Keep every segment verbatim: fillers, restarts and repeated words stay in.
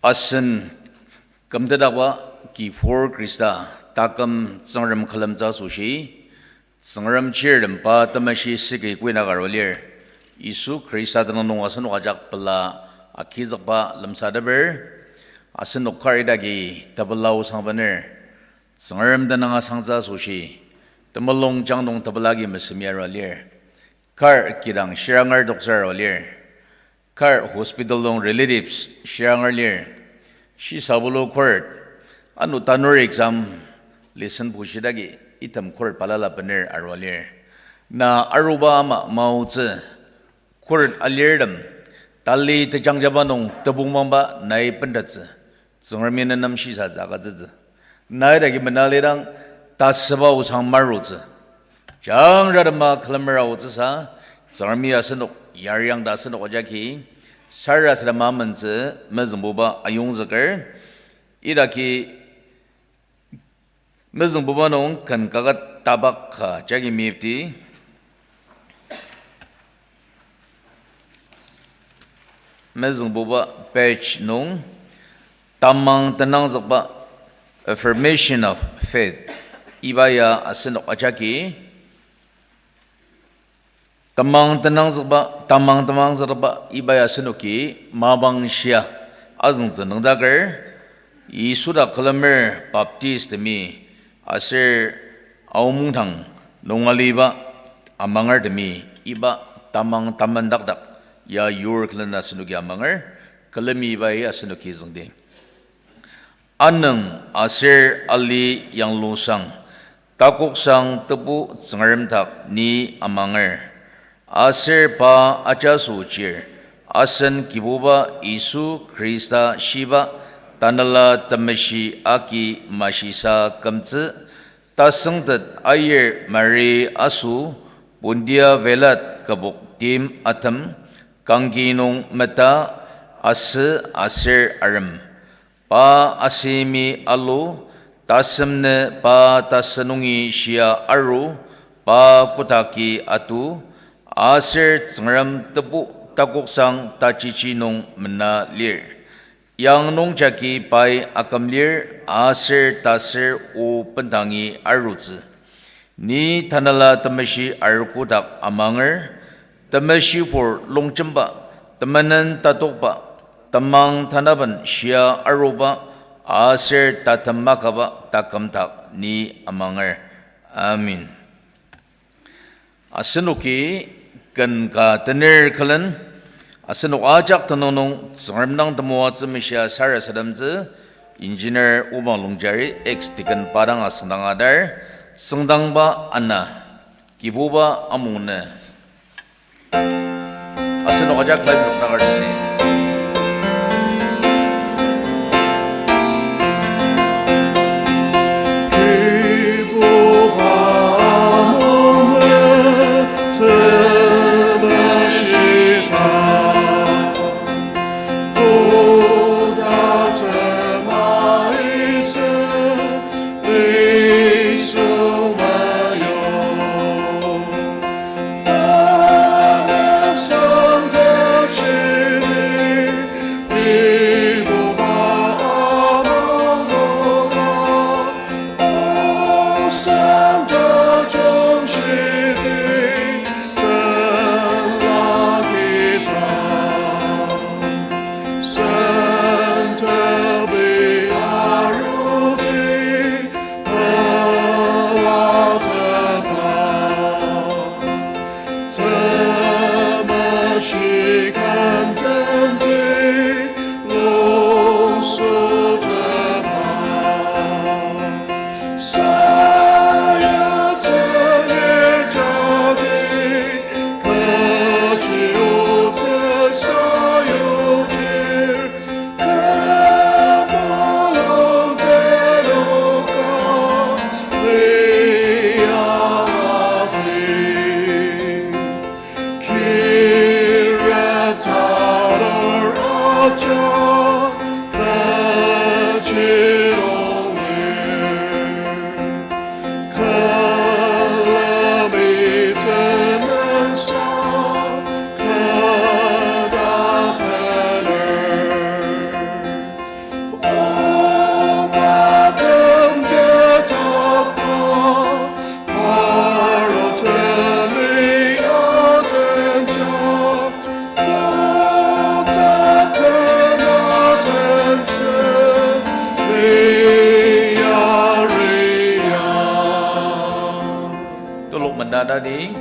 Asen kümtetdakba Kibur Khrista taküm Tsüngrem külemtsü asoshi, Tsüngrem chirtem pa temeshi siki kuinak aru lir. Yisu Khrista tenüng nung asenok ajak pela agizükba lemsateper, asenok kar idaki tepela osang bener, Tsüngrem tenüng asangtsü asoshi, temulung jang nung tepela agi mesemi aru lir. Kar kidang shiranger toktsür aru lir. Kar hospital nung relatives shiranger lir. Shisabulu court, ano tanur exam lesson pushidagi item court balala bener aru lir. Na aruba ama maotsü, court alirtem, tali tejangjaba nung tebong bangba nai bentettsü, Tsüngremi nenem shisatsü agütsütsü. Nai dagi menalidang tasüba osang marutsü. Jangratem külemera aotsüsa, Tsüngremi asenok yariang ta asenok ajaki sarasadema amentsü mezüngbuba ayongzüker. Idaki mezüngbuba nung ken kaket tabak ka jagi meyipdi. Mezüngbuba page nung tamang tenangzükba, affirmation of faith, iba ya asenok ajaki tamang tenangzükba, tamang tenangzükba iba ya asenoki mapang shia azüngtsü nüngdaker, Yisu dak külemer Baptist temi aser Aomongtang nung aliba amangertemi iba tamang tamendakdak ya yur külen asenoki amanger, külemi iba ya asenoki züngdi. Anüng aser ali yanglusang, takoksang Tebu Tsüngrem dak ni amanger. Aser pa ajaso chir, asen Kibuba Yisu Khrista shiba Tanela Temeshi agi mashisa kümtsü, tasüngtet ayir Mari aso, Pontia Pilat kübok tim atem, kangki nung meta, asü aser arem. Pa asemi alu, tasem nü pa tasü nungi shia aru, pa kotaki atu, aser Tsüngrem Tebu takoksang tachichi nung mena lir. Yang nungjagi pai aküm lir, aser tasür o bendangi arutsü. Ni Tanela Temeshi arogo dak amanger, temeshibur longjemba, temenen tatokba, temang tanaben shia aruba, aser tatem makaba taküm dak ni amanger. Amen. Asenoki ken ka tener külen, asenok ajak tenüng nung Tsüngrem dang temoatsü meshia sarasademtsü, Engineer Obang Longjari, ex-deacon pa dang asüngdang adar, süngdangba ana, Kibuba amungnü. Asenok ajak lai noknaker tene. Ni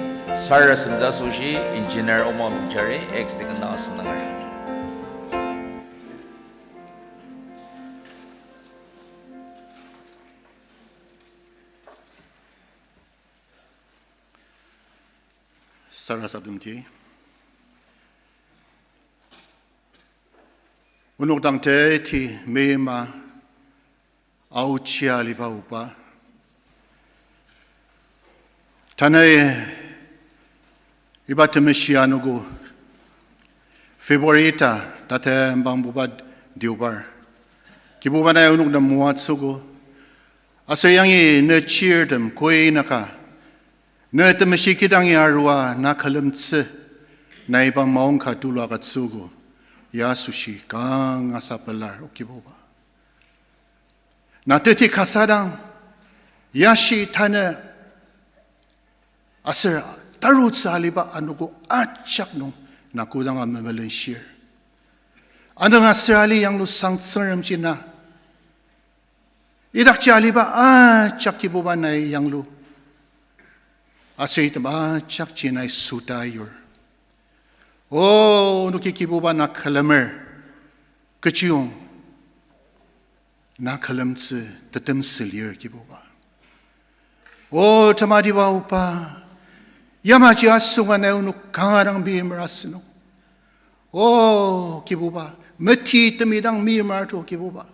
sarasademtsü asoshi engineer Oma Longchari, ex-deacon na asüngdangari. Sarasademdi. Onok dang teti meima aochia aliba oba. Tanü iba temeshi anogo February ta tatembangbuba deobar. Kibuba nai onok nem moatsüogo. Aser yangi ne chirtem koi naka, ne temeshi kidangi arua na külemtsü, nai iba maongka tulu agütsüogo, ya asoshi kangasa pelar, O Kibuba. Na teti kasadang, yashi tanü aser tarutsü aliba anogo ajak nung na kodanga memelenshir. Anung aser ali yanglusang Tsüngremji na idakji aliba ajak Kibuba nai yanglu. Aser item ajakji nai süta yur. O, onoki Kibuba na külemer, kechiyong na külemtsü tetemsü lir Kibuba. O tematiba oba, yamaji asunga nai onok kanga dang meimer asünung. O Kibuba, meti temi dang meimer to Kibuba.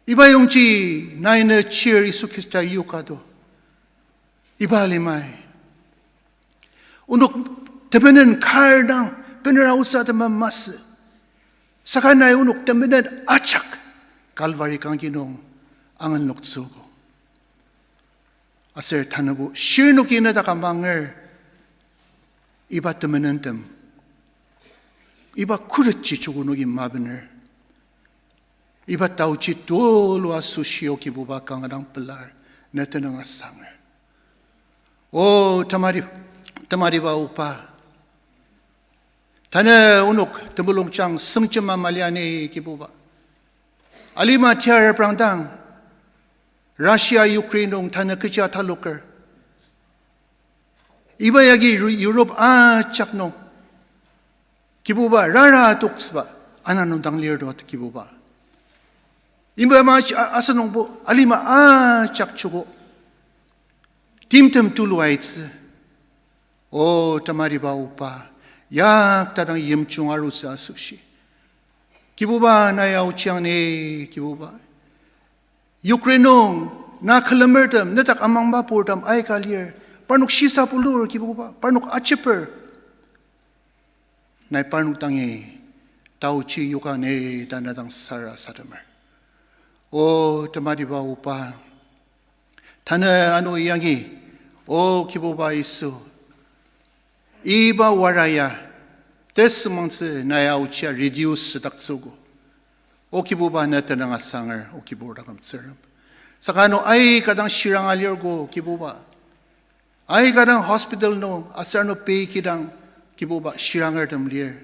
Iba yongji nai ne chir Yisu Khrista yoka to. Iba limai onok temenen kar dang benera osa tema masü. Saka nai onok temenen ajak Calvary kangki nung angenloktsüogo. Aser tanübo shirnoki ne dak amanger iba temenentem, iba khuretji joko noki mabener. Iba taochi tulu asoshi O Kibuba kanga dang pelar ne tenüng asanger. O temari, temariba oba, tanü onok temulungjang sengjema maliani Kibuba. Alima tiar reprangdang, Russia Ukraine nung tanü kecha taloker. Iba yagi Ru-, Europe ajak nung Kibuba rara toktsüba ana nung dang lir to Kibuba. Iba maji a-, asenungbo alima ajak joko timtem tulu aitsü. O temariba oba, yak tadang yimjung arutsü asoshi Kibuba nai aochiang ni Kibuba. Ukraine nung na külemertem, nedak amangba purtem aika lir, parnok shisa pulur Kibuba, parnok ajeper. Nai parnok dangi taochi yoka ni ta na dang sarasademer. O temariba oba, tanü ano yangi, O Kibuba Yisu, iba wara ya tesümangtsü nai aochia reduce südaktsüogo. O Kibuba ne tenüng asanger, O Kibur taküm Tsüngrem. Saka ano aika dang shirang alirgo Kibuba. Aika dang hospital nung aser ano pei kidang Kibuba shirangertem lir.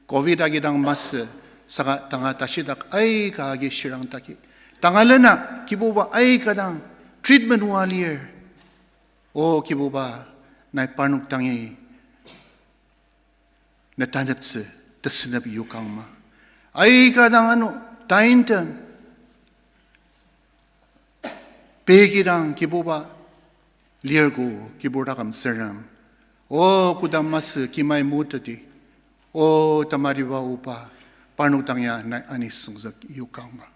Covid agi dang masü, saka tanga tashidak aika agi shirang taki. Tanga lena Kibuba aika dang treatment oa lir. O Kibuba, nai parnok dangi ne taneptsü tesünep yokangma. Aika dang ano taintem pei kidang Kibuba lirgo Kibur taküm Tsüngrem. O kodang masü kimai muteti, O temariba oba, parnok dang ya nai anisüngzük yokangma.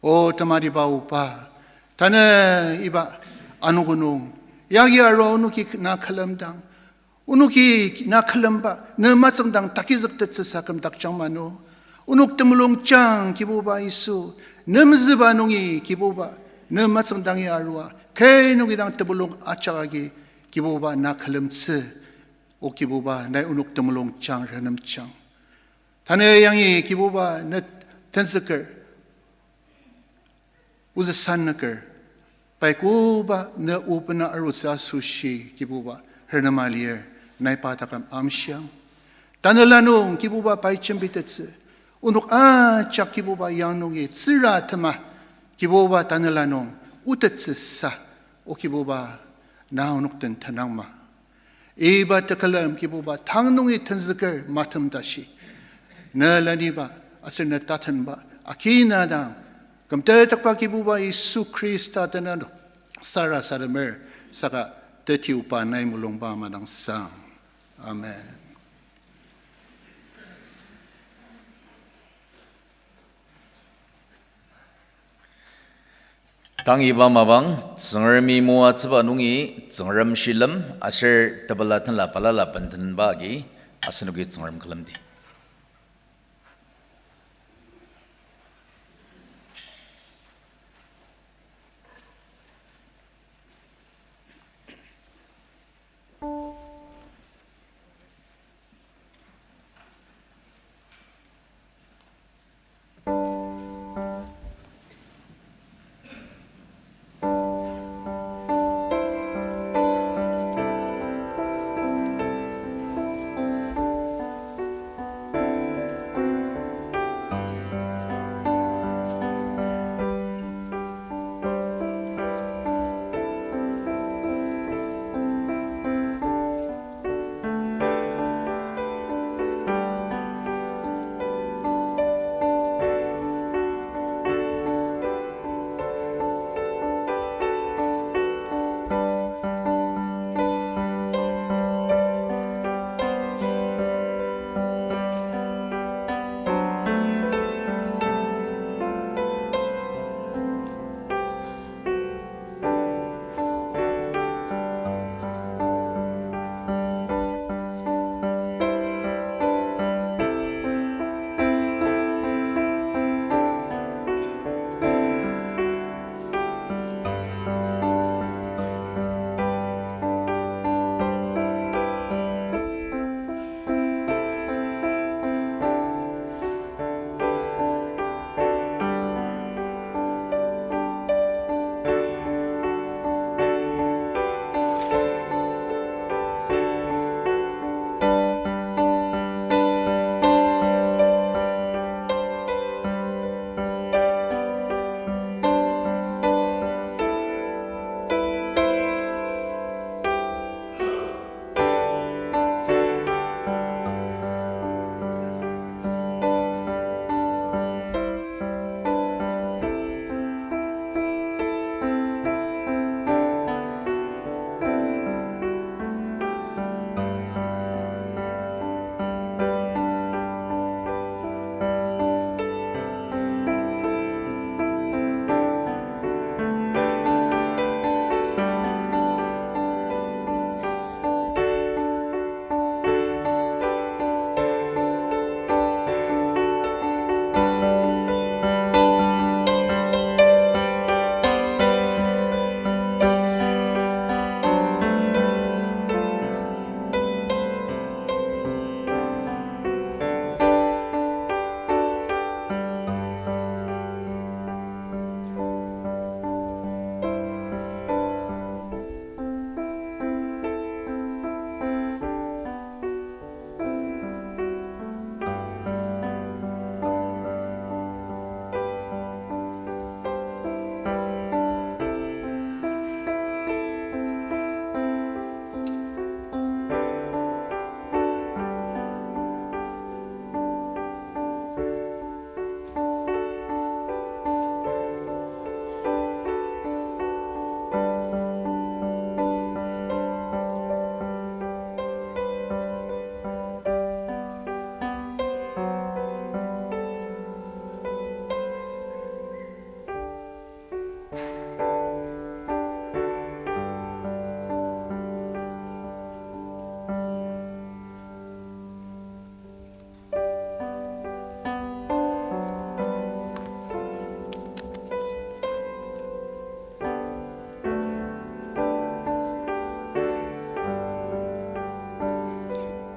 O temariba oba, tanü iba anogo nung yagi arua onoki na külemdang, onoki na külemba ne matsüngdang takizüktettsüsa kümdakjang mano. Onok temulungjang Kibuba Yisu, ne mezüba nungi Kibuba, ne matsüngdangi arua kü nungi dang temulung ajak agi Kibuba na külemtsü. O Kibuba, nai onok temulungjang renemjang. Tanü yangi Kibuba ne tenzüker, ozüsanüker, pai koba ne obena arutsü asoshi Kibuba renema lir, nai pa taküm amshiang. Tanela nung Kibuba pai jembitettsü, onok ajak Kibuba yang nungi tsüra tema Kibuba tanela nung otettsüsa, O Kibuba, na onok den tenangma. Iba tekülem Kibuba tang nungi tenzüker matem tashi, ne laniba aser ne tatenba akina dang, kümtetdakba Kibuba Yisu Khrista tenüng sarasademer, saka teti oba nai mulungba madangsang. Amen. Tang iba mapang, Tsüngremi moatsüba nungi Tsüngrem shilem aser tepela tenla balala bendenba agi asenoki Tsüngrem külemdi.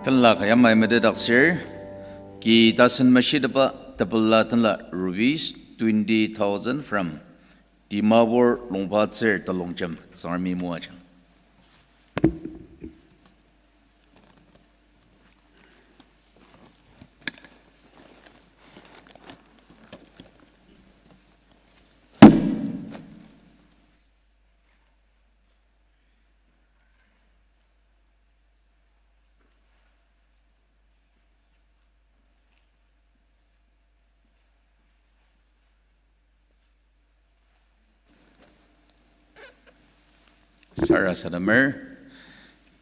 Tenla ka yamai metetdaktsür, ki tasen meshitepba tepela tenla rupees twenty thousand from Dimapur Longpatsür Telongjem, Tsüngremi moajang. Sarasademer,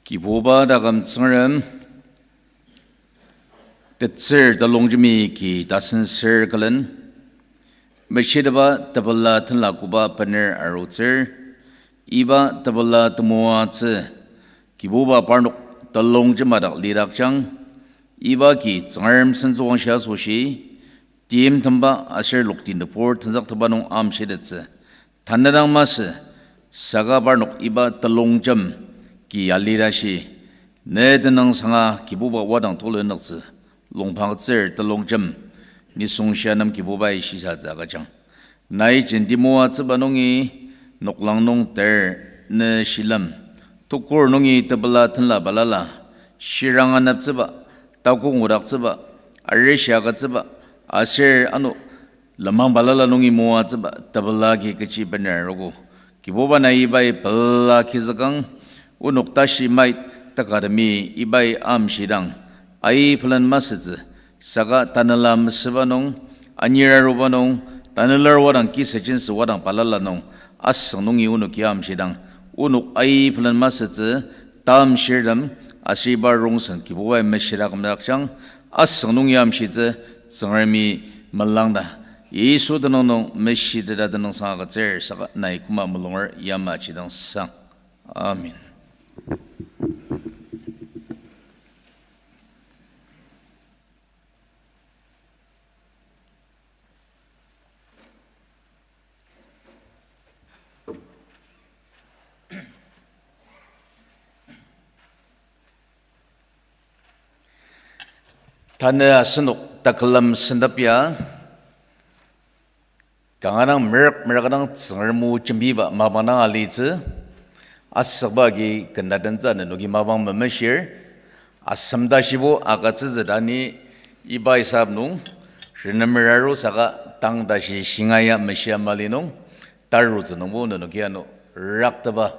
Kibuba taküm Tsüngrem, tetsür telongjemi ki tasen ser külen, meshiteba tepela tenla koba bener arutsür, iba tepela temoatsü, Kibuba parnok telongjem adak lidakjang, iba ki Tsüngrem sentsüwangshi asoshi, timtemba aser lokti nübur tensakteba nung amshitettsü. Tanü dang masü, saka parnok iba telongjem ki alitashi, ne tenüngsanga Kibuba wadang tulu nüktsü, longpangtsür telongjem, nisung shia nem Kibubai shisatsü agüjang. Nai jenti moatsüba nungi, noklang nung ter ne shilem, tukur nungi tepela tenla balala, shirang aneptsüba, takok ngudaktsüba, arishi agütsüba, aser ano lenmang balala nungi moatsüba tepela agi kechi bener arogo. Kibuba nai ibai pela kizükang, onok tashi mait takademi ibai amshidang, aipelen masütsü, saka tanela mesüba nung, anir aruba nung, tanela wadang kisüjensü wadang balala nung, asüng nungi onoki amshidang, onok aipelen masütsü, tamshirtem, aser iba rongsen Kibubai meshira kümdakjang, asüng nungi amshitsü, Tsüngremi melangda, Yisu tenüng nung meshiteta tenüngsang agütsür, saka nai koma mulunger yamaji dang sang. Amen. Tanü asenok takülem sentep ya, kanga dang merük merük dang Tsüngrem o jembiba mapang dang alitsü, asükba agi ken tatentsü nenoki mapang memeshir, asem tashibo agütsütsü ta ni iba isap nung, renemer aru saka tang tashi shinga ya meshia mali nung, tarutsü nungbo nenoki ano rakteba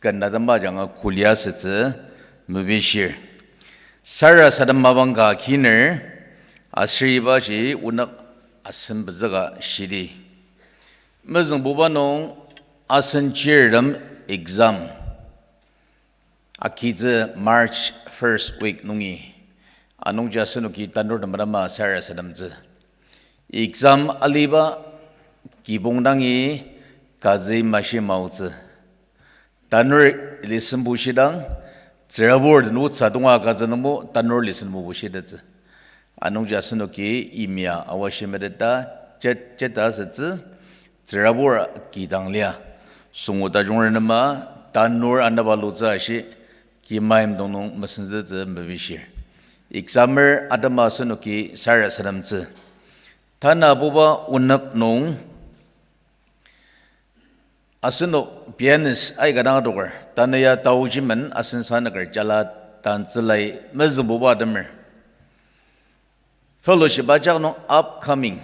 ken tatemba ajanga kulia asütsü mepishir. Sarasadem mapang ka kiner, aser ibaji onük asen pezüka shidi. Mezüngbuba nung asen chirtem exam akitsü March first week nungi. Anungji asenoki tanurtem atema sarasademtsü. Exam aliba kibong dangi kazü mashi maotsü. Tanur lesson bushidang, tsürabur den otsü tonga kazü nungbo tanur lesson bushidaktsü. Anungji asenoki imya awashi meteta, jet, jeta asütsü, tsürabur kidang lia. Sungu tajung renema, tanur anaba lutsü ashi, kimaim dong nung mesenzütsü mepishir. Examer atema asenoki sarasademtsü. Tanabuba onük nung, asenok pianist aika dang adoker, tanü ya taojimen asen sanüker jala tantsülai mezüngbuba atemer. Fellowship ajak nung upcoming,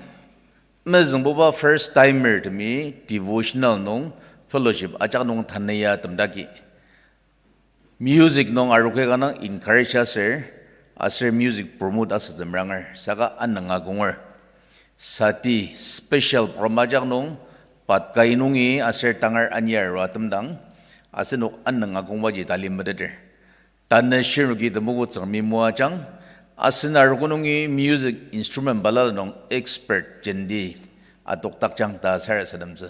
mezüngbuba first timer temi devotional nung fellowship ajak nung tanü ya temdaki. Music nung aroki kanga encourage aser, aser music promote asütsü meranger, saka anünga konger. Sati special program ajak nung, patkai nungi aser tangar anir arua temdang, asenok anünga kongbaji tali meteter. Tanü shirnoki temogo Tsüngremi moajang, asen arogo nungi music instrument balala nung expert jenti atokdakjang ta sarasademtsü.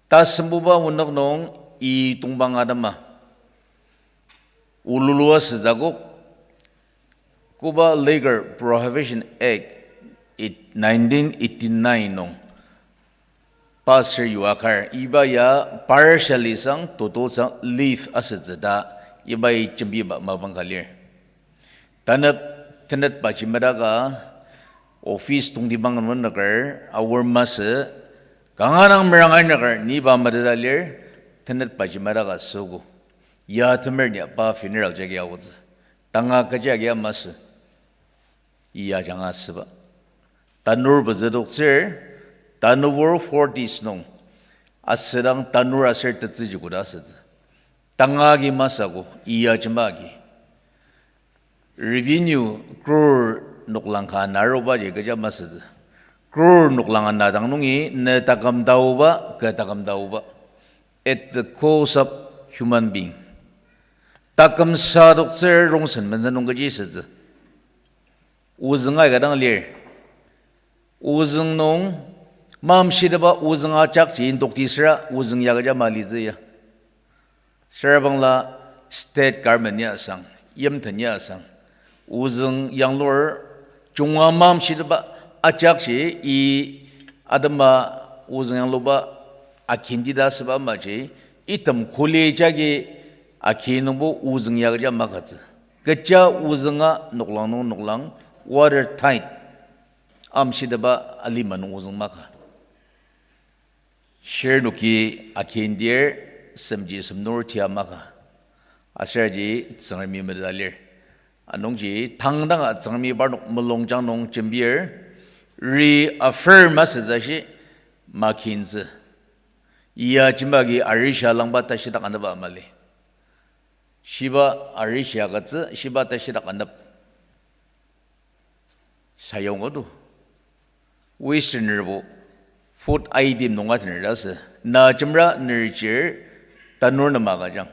Tasembuba onük nung i tongpang atema, olulu asütsü akok, koba Liquor Prohibition Act, it-, nineteen eighty-nine nung pass asür yua kar, iba ya partially sang, total sang, leave asütsü ta, ibai jembiba mapang ka lir. Tanep tenetbaji medaka, office tongtibang nung nüker, aor masü, kanga dang meranga nüker, niba meteta lir, tenetbaji medaka süogo. Ya temer ni pa funeral jagi aotsü. Tanga kechi agi masü. Iya janga süba. Tanur pezü doktsür, tanur forties nung, asüdang tanur aser tetsüji koda asütsü. Tanga agi masü ko, iya jemba agi. Revenue crore noklang ka ana arubaji kecha masütsü. Crore noklang ana dang nungi ne taküm taoba, kü taküm taoba. At the cost of human being. Taküm sa adoktsür rongsen menden nung kechi sütsü. Ozüng aika dang lir. Ozüng nung, mamshiteba ozüng ajakji indokti süra ozüng ya kecha malitsü ya. Süra bangla state government ya sang, yimten ya sang, ozüng yanglur junga mamshiteba ajakji i atema ozüng yangluba akindi ta asüba amaji, item kuli jagi aki nungbo ozüng ya kecha makatsü. Kecha ozünga noklang nung noklang water tight. Amshiteba alima nung ozüng maka. Shirnoki akindir semji semnur tia maka. Aser aji Tsüngremi meda lir. Anungji tangdanga Tsüngremi parnok mulungjang nung jembir, reaffirm asütsü shi makintsü. Iya jembagi arishi alangba tashidak anaba mali. Shiba arishi agütsü, shiba tashidak anep. Sayongodo. Westernerbo food item nunga tener ta sü. Na jembira nerjir tanur nem agüjang.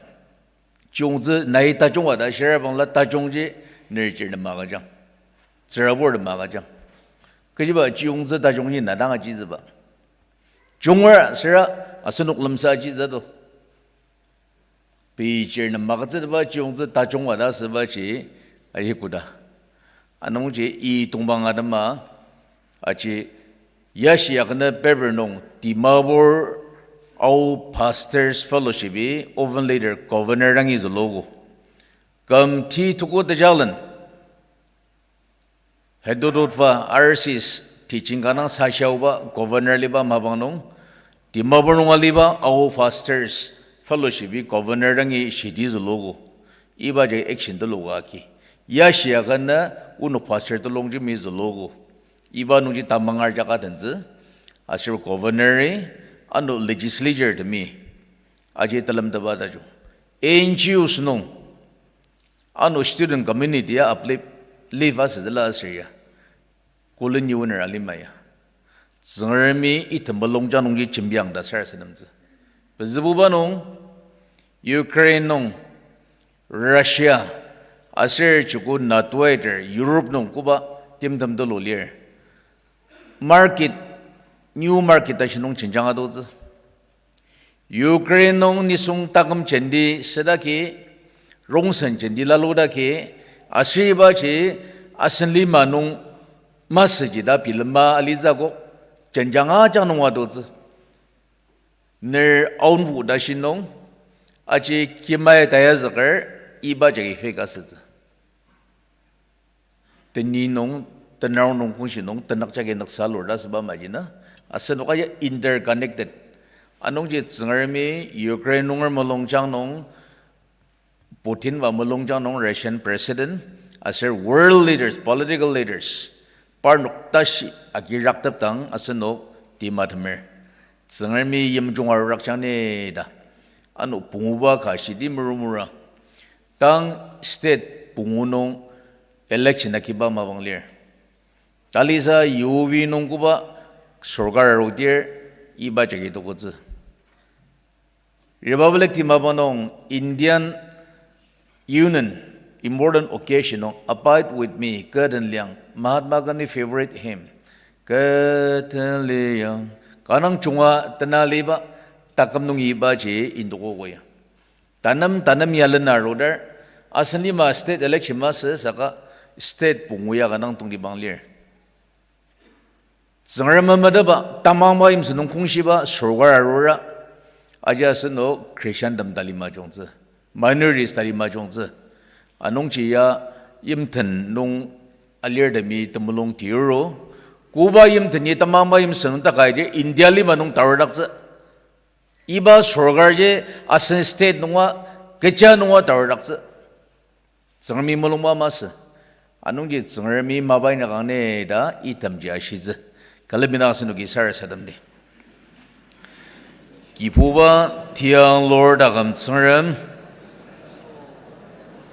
Chiyungtsü nai tajungba ta shira bangla tajungji nerjir nem agüjang. Tsürabur nem agüjang. Kechiba chiyungtsü tajungji na dang ajitsüba. Junger süra asenok lemsa ajitsü do. Pei chir nem agütsüteba chiyungtsü tajungba ta sübaji ahi koda. Anungji i tongpang atema aji yashi aküna paper nung Dimapur Ao Pastors Fellowship-i often later governor dangi zülugo. Küm ti tuko tejalen. Hedodotba R C S teaching ka dang sashiaoba governor aliba mapang nung, Dimapur nung aliba Ao Pastors Fellowship-i governor dangi shidi zülugo. Iba jagi action telugo aki. Yashi aküna onok pastor telongji mi zülugo. Iba nungji tamangar jaka tentsü. Aser governor-i ano legislature temi aji telemteba tajung. N G Os nung ano student community ya uplift, live asütsüla aser ya. Koleni owner alima ya. Tsüngremi item mulungjang nungji jembiang ta sarasademtsü. Pezübuba nung, Ukraine nung, Russia, aser joko NATO aiter Europe nung koba timtem tulu lir. Market, new market tashi nung jenjang adotsü. Ukraine nung nisung taküm jenti südaki, rongsen jenti laludaki, aser ibaji asen lima nung masüji ta bilema alitsü akok, jenjang ajak nung adotsü. Ner aonbu tashi nung, aji kimai tayazüker, iba jagi fake asütsü. Teni nung, tenarong nung kongshi nung, tenük jagi nüksa lur ta süba maji na. Asenok aji interconnected. Anungji Tsüngremi Ukraine nunger mulungjang nung, Putin ba mulungjang nung Russian president, aser world leaders, political leaders, parnok tashi agiraktepdang asenok timtemer. Tsüngremi yimjung arurakjang ni ta. Ano punguba ka shidi merumura. Tang state pungu nung election akiba mapang lir. Talisa yovi nung koba sorkar arudir iba jagi tokotsü. Republic ti mapang nung Indian Union important occasion nung Abide With Me, Kü Den Liang, Mahatma Gandhi favorite hymn, Kü Den Liang, kanang junga tena liba taküm nung ibaji indoko koya. Tanem tanem ya lena arudar, asen lima state election masü saka state pungu ya kanang tongtibang lir. Tsüngrem memeteba tamangba yimsü nung kongshiba sorkar arura, aji asenok Christian tem talima jungtsü, minorities talima jungtsü. Anungji ya yimten nung alirtemi temulung tiuru, koba yimteni tamangba yimsü nung takaidi India lima nung tarudaktsü. Iba sorkar ji asen state nunga, kecha nunga tarudaktsü. Tsüngremi mulungba masü. Anungji Tsüngremi mapa inyakangne ta itemji ashitsü. Külemi dang asenoki sarasademdi. Kibuba tiang Lord aküm Tsüngrem,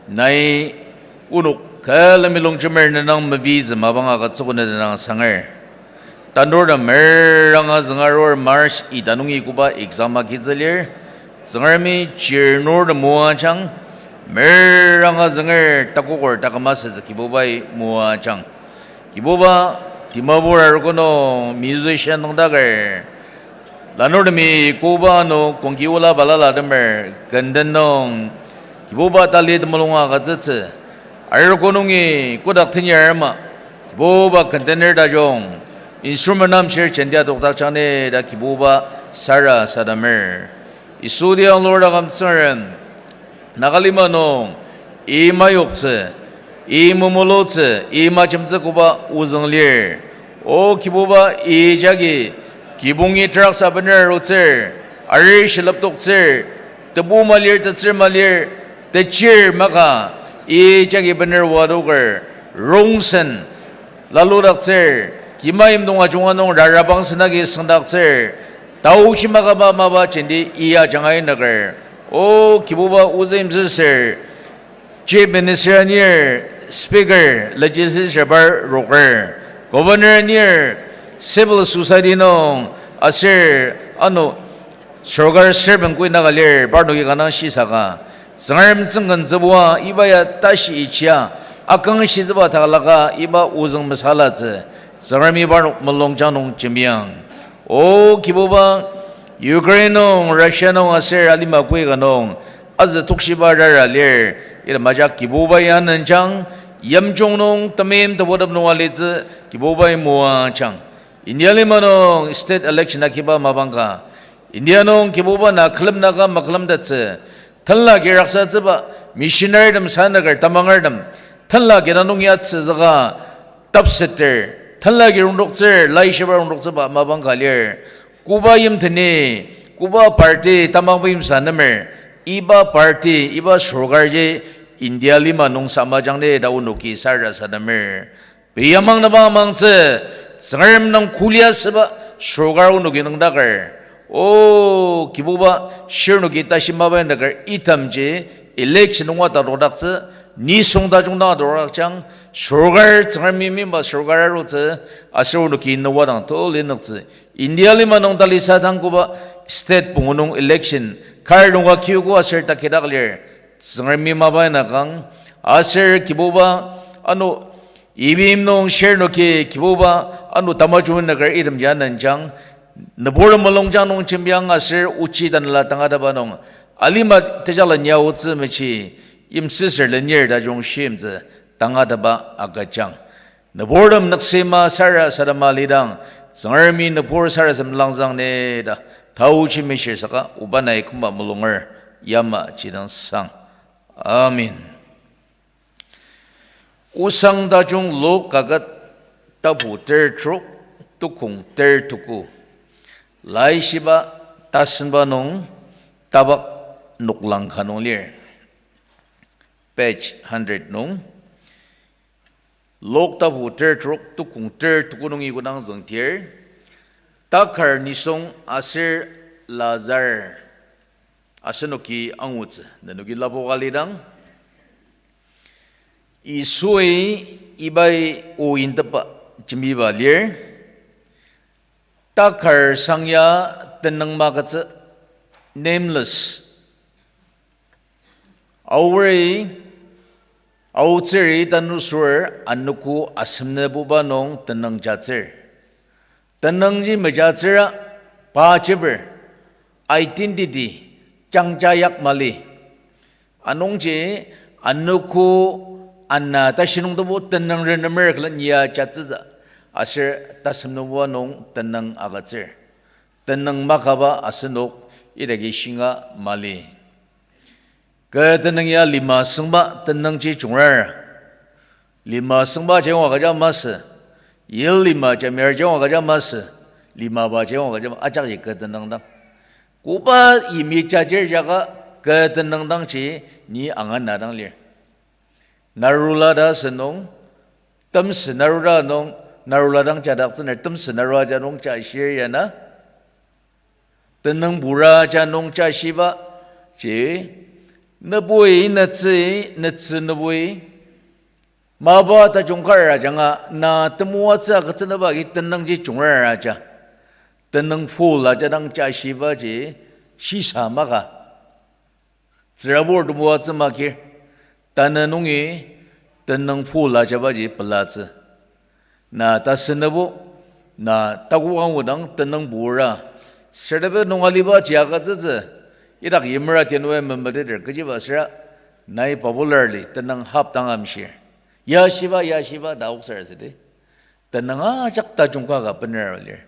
nai onok külemi longjemer nenang mepitsü mapang agütsüogo ne tenüng asanger. Tanurtem meranga züngarur March ita nungi koba exam agitsü lir. Tsüngremi chirnurtem moajang, meranga zünger takoker taküm asütsü Kibubai moajang. Kibuba, Dimapur arogo nung musician nüngdaker, lanurtemi koba ano kongki ola balala temer kenden nung, Kibuba tali temulung agütsütsü. Arogo nungi kodak tenyar ama, Kibuba kendener tajung, instrument amshir jentia tokdakjang ni ta Kibuba sarasademer. Yisu tiang lur taküm Tsüngrem, Nagalima nung, i mayoktsü, i memulutsü, i majemtsü koba ozüng lir. O Kibuba, i jagi kibongi teraksa bener arutsür, ari shilep toktsür, tebu malir, tetsür malir, techir maka, i jagi bener oa adoker, rongsen, laludaktsür, kimaim nung ajunga nung rarabang senagi süngdaktsür, taochi makaba mapa jenti i ajanga inyaker. O Kibuba, ozüimsüsür, Chief Minister anir, Speaker, Legislature par roker, Governor anir, civil society nung, aser ano sorkar servant koinaka lir, parnoki kanga shisaka, Tsüngrem tsüngken tsübua iba ya tashi ichia, akangshitsüba takalaka iba ozüng mesalatsü, Tsüngremi parnok mulungjang nung jembiang. O Kibuba, Ukraine nung, Russia nung aser alima koika nung, azü tokshiba rara lir, item ajak Kibubai anenjang, yimjung nung temeim tebutep nung alitsü Kibubai moajang. India lima nung state election akiba mapang ka, India nung Kibuba na külemnaka makülemtettsü, tenla ki raksatsüba, missionary tem sanaker tamangertem, tenla ki na nung yatsüzüka, tapseter, tenla ki rongdoktsür, laishiba rongdoktsüba mapang ka lir. Koba yimteni, koba party tamang yimsa nemer, iba party, iba sorkarji India lima nung samajang ni ta onoki sarasademer. Pei amang naba amangtsü, Tsüngrem nung kulia süba sorkar onoki nüngdaker. O Kibuba, shirnoki tashi mapa inyaker itemji election nunga tatodaktsü, nisung tajung dang atodakjang, sorkar Tsüngremi mima sorkar arutsü, aser onoki nüwa dang tulu nüktsü. India lima nung talisa dang koba state pungu nung election, kar nunga kiogo aser takidak lir, Tsüngremi mapa inyakang, aser Kibuba, ano, E V M nung shirnoki Kibuba ano tamajung inyaker itemji anenjang, nübur mulungjang nung jembiang aser ochi tanela tangateba nung, alima tejakleni aotsü mechi, yimsüsür lenir tajung shimtsü tangateba agüjang. Nüburtem nüksema sarasadema lidang, Tsüngremi nübur sarasadem langzang ni ta, taochi mishir saka, oba nai kümba mulunger, yamaji dang sang. Amen. Osang tajung Luk kaket tapu ter trok, tukong ter tuku. Laishiba tasenba nung tabak noklang ka nung lir. Page hundred nung. Luk tapu ter trok, tukong ter tuku nungi kodang züngdir, takar nisung aser Lazar asenoki angutsü, nenoki lapoka lidang, Yisui ibai o intepba jembiba lir. Takar sangya tenüng magütsü, nameless. Aori, aotsüri tanusür anogo asemnübuba nung tenüng jatsür. Tenüngji mejatsüra pa jeper, identity, jangja yak mali. Anungji anogo ana tashi nung tebu tenüng renemer külen ya jatsütsü, aser tasemnübuba nung tenüng agütsür. Tenüng makaba asenok idaki shinga mali. Kü tenüng ya lima süngba tenüngji jungrar. Lima süngba jangwa kaja masü. Yil lima jamiar jangwa kaja masü. Limaba jangwa kaja ma-, ajakji kü tenüng dang. Koba yimi jajir jaka kü tenüng dangji ni angana dang lir. Narula ta sünung, temsü narula nung, narula dang jadaktsüner, temsü narula ja nung jashir yana. Tenüng pura ja nung jashiba, ji, nübui, nütsü, nütsü nübui, mapa tajung kar ajanga, na temoatsü agütsünüba agi tenüngji jungrar aja. Tenüng full aja dang jashibaji, shisa maka. Tsürabur temoatsü makir, tanü nungi tenüng pula jabaji pelatsü. Na tasenübo, na takokango dang tenüng pura. Serdebe nung aliba jiakatsütsü, idak yimera tienwe memeteter kechiba süra, nai popularly tenüng hap dang amshir. Ya shiba, ya shiba ta oksar südi. Tenüng ajak tajungka ka bener lir.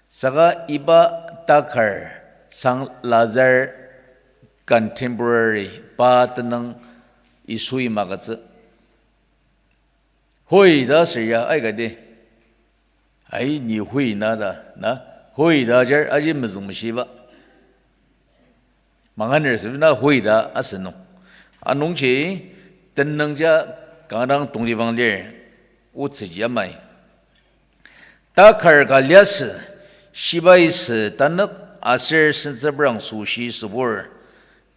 Saka iba takar sang Lazar contemporary pa tenüng Yisui magütsü. Hoi ta ser ya aikati. Ai, ni hoi na ta, na? Hoi ta ajar aji mezüngmeshiba. Manganer sübina hoi ta asünung. Anungji tenüngja kanga dang tongtibang lir, otsüji amai. Takar ka liasü, shibai sü tanük aser sentsüprang süshi sübur,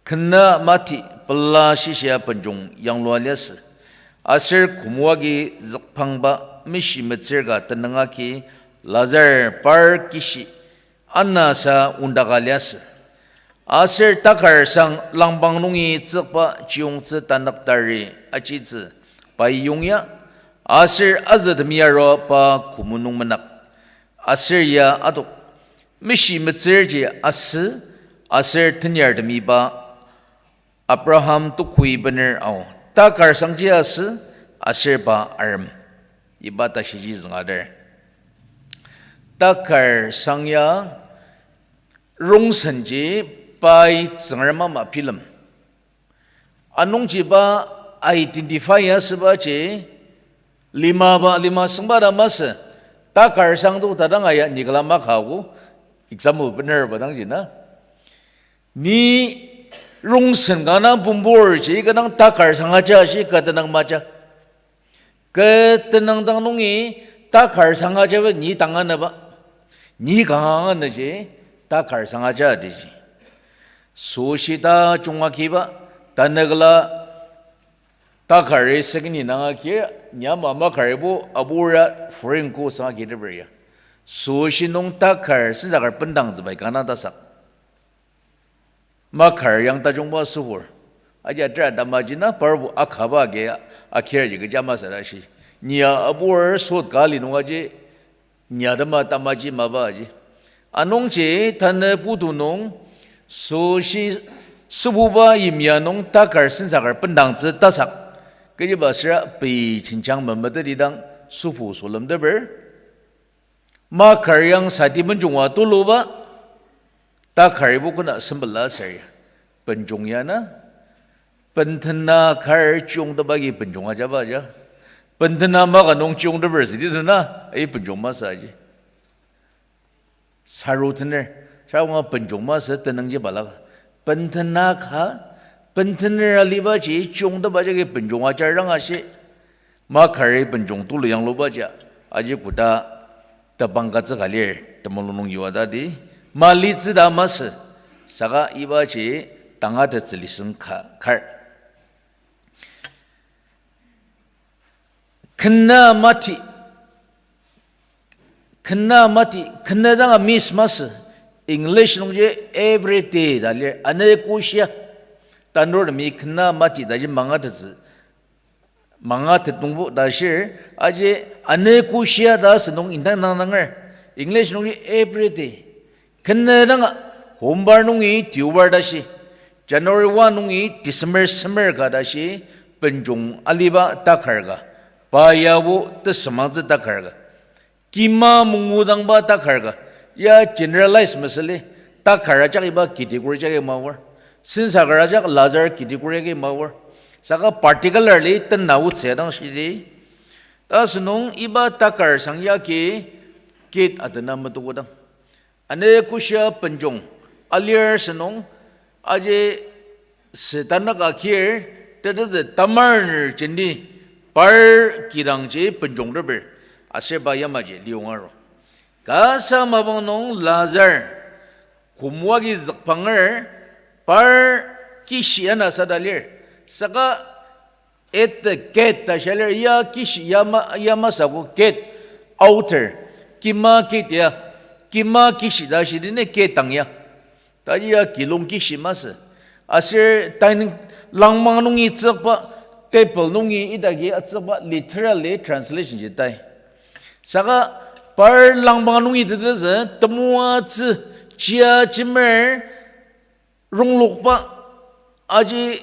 kena mati pela shishia benjong yanglua liasü. Aser kümoagi zükpangba mishimetsür ka tenüng agi Lazar par kishi anasa ondaka liasü. Aser takar sang langpang nungi tsükba chiyongtsü tanük tari achitsü pai yongya, aser azütemi arua pa kümo nung menak. Aser ya adok, mishimetsürji asü, aser tenyartemiba Abraham tokoi bener ao, takar sangji asü, aser pa arem. Iba tashiji züngader. Takar sang ya rongsenji pai Tsüngrem ama bilem. Anungji pa identify asübaji limaba, lima süngba ta masü, takar sang to ta dang aya ni kala makaogo, example bener ba dangji na. Ni rongsen ka na pumburji kü dang takar sang aja shi kü tenüng maja. Kü tenüng dang nungi takar sang ajaba ni tanga naba. Ni kanga nüji takar sang aja diji. Süshi ta junga kiba, tanü kala takari sekini nanga ki, nyama makaribo abura foreign ko sanga ki teper ya. Süshi nung takar senzakar bendangtsübai kanga tasak. Makar yang tajungba sübur. Aji atera tamaji na parbo akaba agi akirji kecha masü ta shi. Nia abur sot ka ali nung aji nia tema tamaji maba aji. Anungji tanü putu nung süshi sübuba yimya nung takar senzakar bendangtsü tasak. Kechiba süra pei jenjang memeteti dang sübu sülemteper. Makar yang sati benjongwa tuluba, takaribo kona sembela ser ya. Benjong ya na, bendena kar chiyongteba agi benjong ajaba aja. Bendena maka nung chiyongteper sidi tuna, ai benjong masü aji. Saru tener, saru nga benjong masü tenüngji balaka. Bendena ka, bendener alibaji chiyongteba jagi benjong ajar dang ashi. Makari benjong tulu yanglubaji, aji koda tebang katsü ka lir, temulung nung yua ta di, malitsü ta masü, saka ibaji tangatettsü lisem ka kar. Kena mati, kena mati, kena dang a miss masü. English nungji every day ta lir, ane koshia. Tanurtemi kena mati taji mangatettsü, mangatet nungbo ta shir, aji ane koshia ta asü nung indang dang danger. English nungji every day. Kena dang a, hombar nungi tiobar tashi, January one nungi December semer ka tashi, benjong aliba takar ka, pa yabo tesümangtsü takar ka, kima mungudangba takar ka, ya generalize mesüli, takar ajak iba category jagi mawar, sensakar ajak Lazar category agi mawar, saka particularly tena otsü dang shidi, ta sünung iba takar sang yagi kit atena metukodang. Ane koshia benjong alir sünung, aji sü tanaka kir, tetezü tamar ner jenti par kidangji benjongteper, aser pa yamaji liyonga aru. Kasa mapang nung Lazar, kümoagi zükpanger, par kishi ana sada lir. Saka at the gate ta shia lir, ya kishi, yama, yama sako gate, outer, kima gate ya, kima kishi ta shidi ne gate dang ya. Taji ya kilung kishi masü. Aser dining langmang nungi tsükba, table nungi idaki atsükba literally translation ji tai. Saka par langmang nungi tetezü temoatsü, chia chimer, ronglokba, aji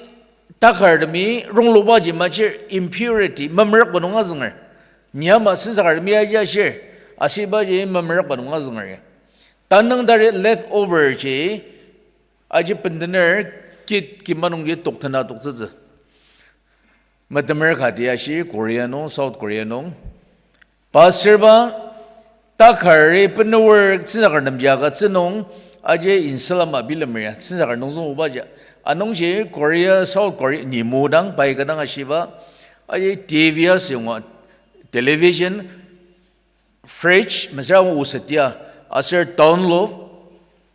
takartemi ronglokba ji machir impurity, memerakba nung azünger. Ni ama sensakartemi aji ashir, ashiba ji memerakba nung azünger ya. Tanang tari leftover ji, aji bendener kit kima nungji toktena toktsütsü. Metemer kati ashi Korea nung, South Korea nung. Pastor ba, takari bener sensakartemji agütsü nung, aji insulin ma bilemer ya, sensakar nungzüng oba ja. Anungji Korea, South Korea, ni modang pai kadang ashiba, aji T V asüngua, television, fridge, mesüra osetya, aser download,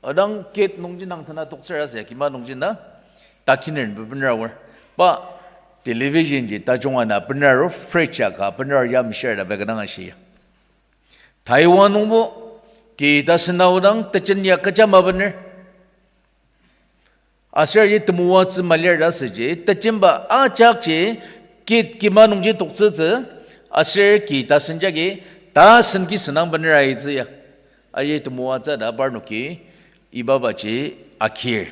adang kit nungji nang tena toktsür asü, kima nungji na, takiner bener aor. Pa television ji tajung ana bener aor, fridge aka bener aor ya mishir da beka dang ashi. Taiwan nungbo, ki ta sena odang, tejen ya kecha ma bener. Aser ji temoatsü malir ta süji, tejemba ajakji, kit kima nungji toktsütsü, aser ki tasen jagi, tasen ki senang bener aitsü ya. Aji temoatsü ta parnoki, ibabaji akir.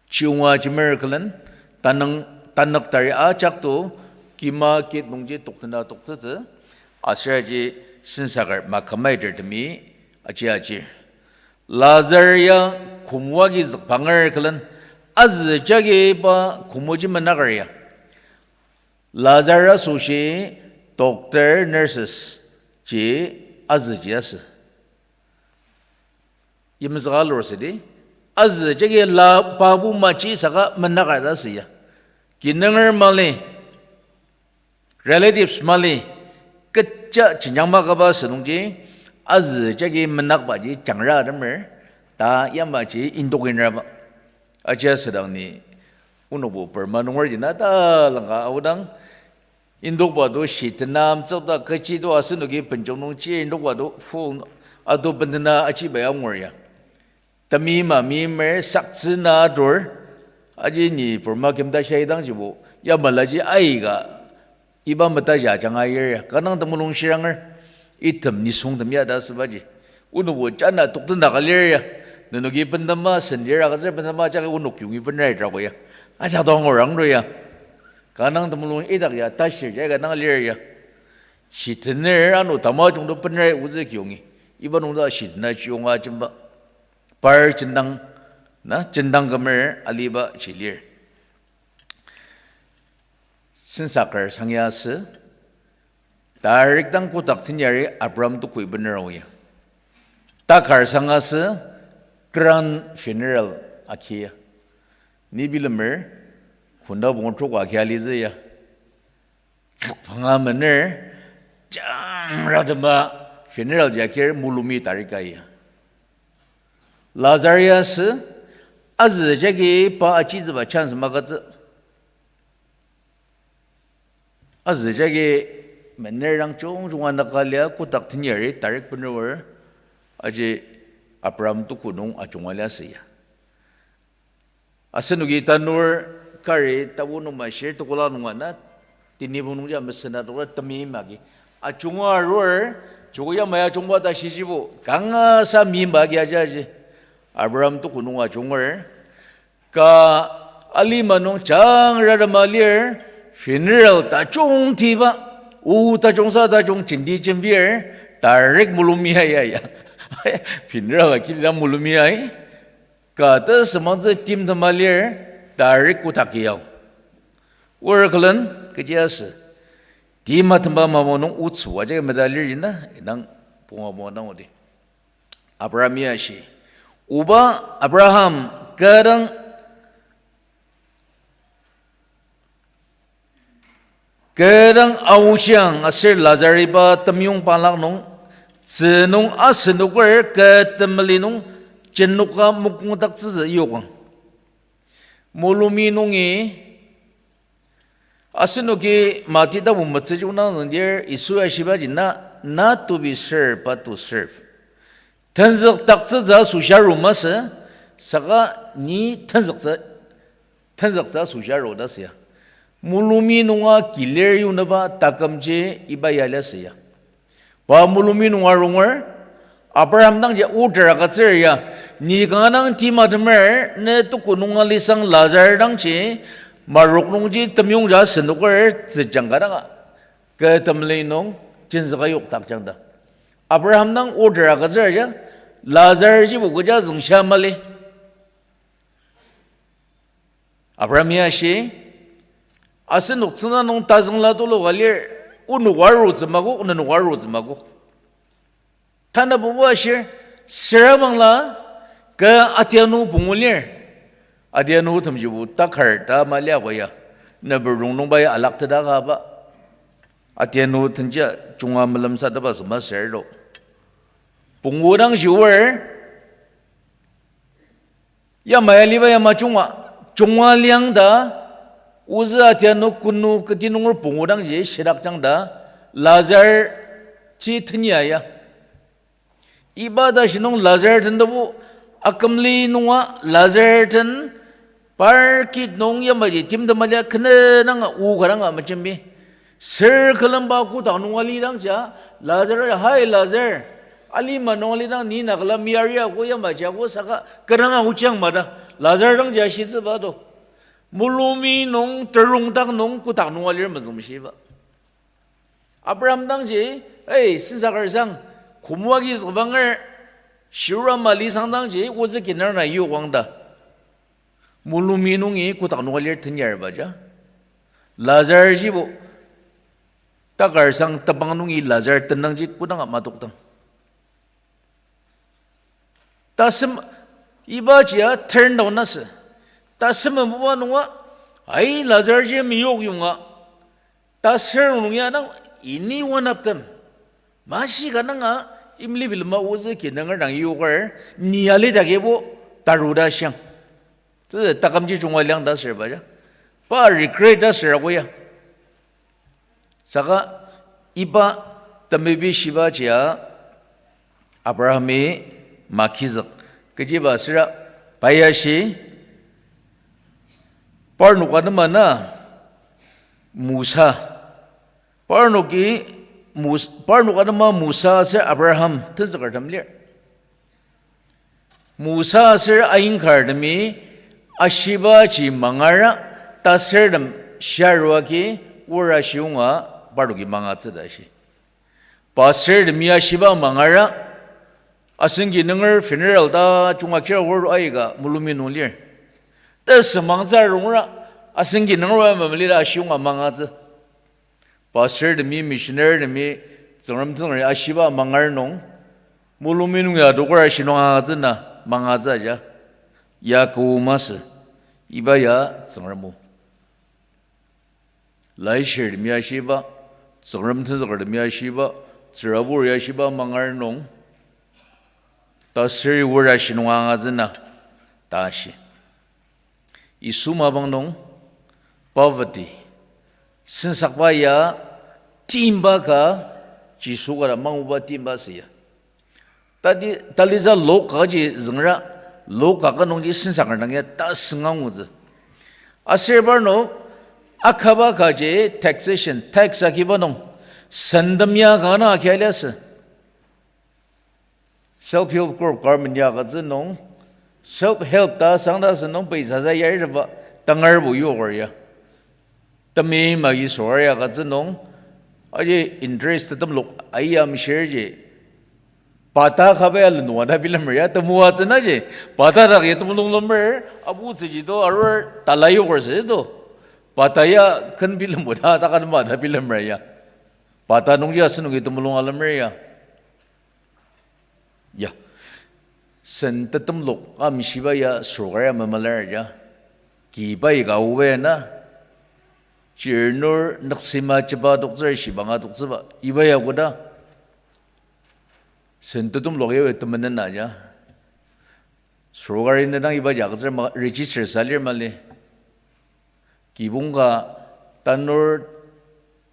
Chiyonga jimer külen, tanang, tanük tari ajak to, kima kit nungji toktena toktsütsü, aser ji sensakar ma kamaiter temi, aji aji. Lazar ya kümoa agi zükbanger külen, azü jagi pa kümoji menaker ya. Lazar asoshi doctor, nurses ji azüji asü. Yimzüka lur südi. Azü jagi la pabu maji saka menaka ta sü ya. Kinunger mali, relatives mali, kecha jenjang makaba sünungji, azü jagi menakbaji jangra atemer, ta yamaji indok inraba. Aji asüdang ni, onokbo Burma nunger jina ta langka aodang, indokba to shitena amtsük ta kechi to asenoki benjong nung chi indokba to full ato bendena achiba ya angur ya. Temi ma mimer saktsü na atur, aji ni Burma kimta shai dangjibo, ya malaji aika, iba metaji ajanga ayir ya, kanang temulung shiranger, item nisung tem ya ta asübaji. Onokbo jana toktena ka lir ya, nenoki bendema sen lir agütsür bendema jagi onok yongi benrai trako ya. Ajak dang orang ro ya. Kanang temulung idak ya tashir ya ikanang lir ya. Shitener ano tamajung to benrai ozü kiyongi. Iba nungta shitena chiyonga jemba. Par jendang, na, jendang kümer aliba ji lir. Sensaker sangya asü, tarik dang kotak tenyari Abraham tuku ibener aoya. Takar sang asü, grand funeral akia. Ni bilemer, kunda bongo trok akia lizü ya. Tsükpanga mener, jangra temba funeral ji akir mulumi tarik aya. Lazar ya asü, azü jagi pa achizüba chance magütsü. Azü jagi mener dang jungjunga naka lia kotak tenyari tarik bener, aji Abraham tuku nung ajunga lia asü ya. Asenoki tanur kari tapu nung mashir tukula nung ana, tinibong nungji amesena tukula temi magi. Ajunga arur, joko yamai ajungba ta shijibo, kanga sa mimba agi aja aji. Abraham tuku nung ajunger, ka alima nung jangra tema lir, funeral tajung tiba, o tajung sa tajung jenti jembir, tarik mulumi ya, ya, ya. Funeral akila mulumi ya. Ka ta semangtsü tim tema lir, tarik kotak yao. Or külen, kechi asü. Tim atema mamo nung otsü aja meta lir ina, inang punga punga dang odi. Abraham ya shi. Oba Abraham, kü dang, kü dang aoshiang aser Lazar iba temyong palak nung, tzü nung asenoker kü temeli nung, jenoka mokongdaktsütsü yokang. Mulumi nungi, asenoki Mati tapu metsü junang züngdir, Yisu ya shibaji na, not to be served, but to serve. Tenzükdaktsütsü asoshi aru masü, saka ni tenzüktsü tenzüktsü asoshi aru ta süya. Mulungmi nunga kilir yongnüba takümji iba ya lia süya. Pa mulungmi nunga runger, Abraham dangji order agütsür ya, ni kanga dang timtemer, ne tuku nunga lisang Lazar dangji, marok nungji temyongja senoker tsüjang ka danga, kü temeli nung, jenzüka yok takjang ta. Abraham dang order agütsür ya, Lazar jibo kecha züngshia mali. Abraham ya ashi, asenok tsüngda nung tazüngla tulu ka lir, onok arutsü makok, nenok arutsü makok. Tanabuba ashir, sürabangla, kü atianu pungu lir. Atianu temjibo takar ta mali ako ya, nübur rongnungba ya alakteta kaba. Atianu tenjia junga melemsateba süma sürlo. Pungu dang shior, yamai aliba yama junga, junga liang ta, ozü atianu kunu keti nunger pungu dangji shitakjang ta, Lazar ji tenya ya. Iba tashi nung Lazar tentebo, akümli nunga Lazar ten, par kit nung yamaji timtem alia kene nanga o ka danga mejembi. Sür külemba kotak nung alidangja, Lazar, hai Lazar, alima nung alidang ni nakala miari ako yamaji ako saka kü danga ojang ma ta, Lazar dangji ashitsüba to. Mulungmi nung terongdak nung kotak nung alir mezüngmeshiba. Abraham dangji, ei, sensaker sang, komo agi zübanger, shirura mali sang dangji, ozü kinar na yokwang ta. Mulungmi nungi kotak nung alir tenyarba ja. Lazar jibo, takar sang tebang nungi Lazar tenangji kodanga matoktang. Tasem, ibaji ya turn down asü. Tasem mebuba nunga, ai Lazar ji meyok yonga. Taser nung ya dang any one of them. Mashi ka nanga imli bilema ozü kinunger dang yoker, ni alidakbo taru ta shiang. Tete takümji junga liang ta sür ba ja. Pa regret ta sür ako ya. Saka iba temebi shibaji ya Abrahami makizük. Kechiba süra pa ya shi parnok atema na Musa. Parnoki Mus-, parnok atema Musa aser Abraham tenzükertem lir. Musa aser ayingkartemi ashibaji mangara, tasertem shiaruagi, wora shiyonga parnoki mangatsü ta shi. Pastortemi ashiba mangara, asengi nunger funeral ta junga kira wor aika mulumi nung lir. Tesümangtsü arungra, asengi nunger wa mamali ta ashiyonga mangatsü. Pastortemi, missionarytemi, Tsüngrem tenzüker ashiba mangar nung, mulumi nung ya dokor ashi nung angatsü na mangatsü aja, ya kü masü, iba ya Tsüngrem o. Laishirtemi ashiba, Tsüngrem tenzükertemi ashiba, tsürabur ya ashiba mangar nung, taseri wor ashi nung angatsü na, ta shi. Yisu mapang nung, poverty, sensakba ya timba ka, Yisu kara manguba timba süya. Tadi, talisa lo kaji züngra, lo kaka nungji sensaker nung ya ta sünga ngutsü. Aser parnok, akaba kaji taxation, tax akiba nung, sendem ya kanga aki aliasü. Self help group government ya agütsü nung, self help ta sangdasü nung pei sasa yarirba tangarbo yoker ya. Temi magi sorkar ya agütsü nung, aji interest tetemlok aia amshirji, pata kaba ya lendong ata bilemer ya, temoatsü naji, pata dak ya temulung lemer, abutsüji to arur tala yoker sü to. Pata ya ken bilembo ta, ta kan ma ta bilemer ya. Pata nungji asenoki temulung alemer ya. Ya. Sen tetemlok amshiba ya sorkar ya memalar ya. Kiba ika uwe na. Chirnur nüksima chiba toktsür shibanga toktsüba. Iba ya koda. Sen tetemlok ya we temenen na ya. Sorkari ne dang iba ya agütsür ma register salir mali. Kibong ka tanur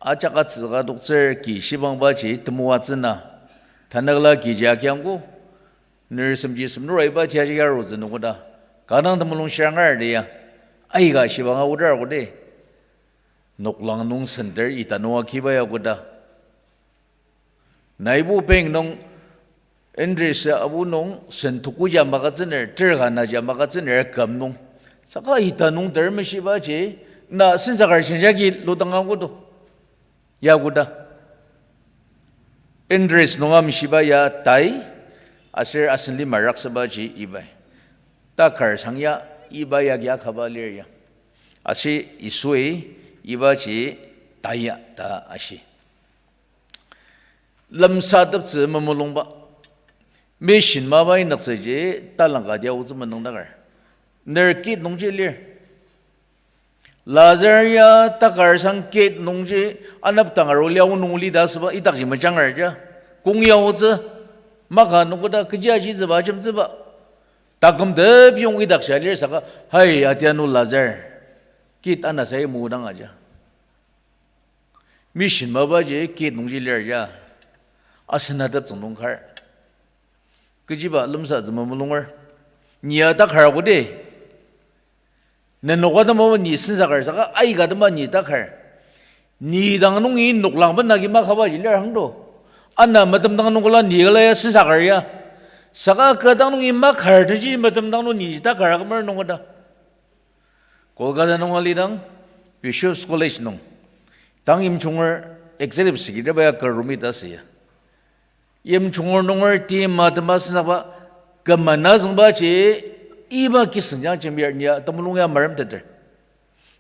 ajak atsüka toktsür ki shibangbaji temoatsü na. Tanakla kiji akiangko. Nir semji semnura iba tiaji arutsü nung koda. Kanga temulung shirangar dia. Aika shiba nga odar koda. Noklang nung senter ita nunga kiba ya koda. Naibo bank nung interest abu nung sen tuku ja magaziner, terka na ja magaziner kam nung. Saka ita nung ter meshibaji, na sensakar chenjagi lodang angudo. Ya koda. Interest nunga meshiba ya tai, aser asen lima raksübaji ibai. Takar sang ya, iba ya kia kaba lir ya. Aser Yisui ibaji taya ta ashi. Lemsateptsü memulungba. Mission mapa inyaktsüji talangka dia otsü menüngdakar. Ner kid nungji lir. Lazar ya takar sang kid nungji anepdang aru liao nung lita süba idakji mejangar ja. Kong ya otsü maka nungkoda kechi ajitsüba ajemtsüba. Taküm tepyong idakji alir saka, hai, atianu Lazar. Kid anasai mudang aja. Mission mapaji kid nungji lir ja. Asenateptsüng nung kar. Kechiba lemsatsü memulungar. Ni ya takar koda. Nenok atema ni sensakar saka aika atema ni takar. Ni dang nungi noklang bena agi makabaji lir hangdo. Ana metemdang nungkola ni kala ya sensakar ya. Saka kü dang nungi makar teji metemdang nung ni takar akümer nungkoda. Kolkata nung alidang, Bishop's College nung. Tang yimjunger executive secretary ba ya Karumi ta asü ya. Yimjunger nunger ti matema senzakba kümana züngbaji iba kiseng jang jembir ni ya temulung ya maremteter.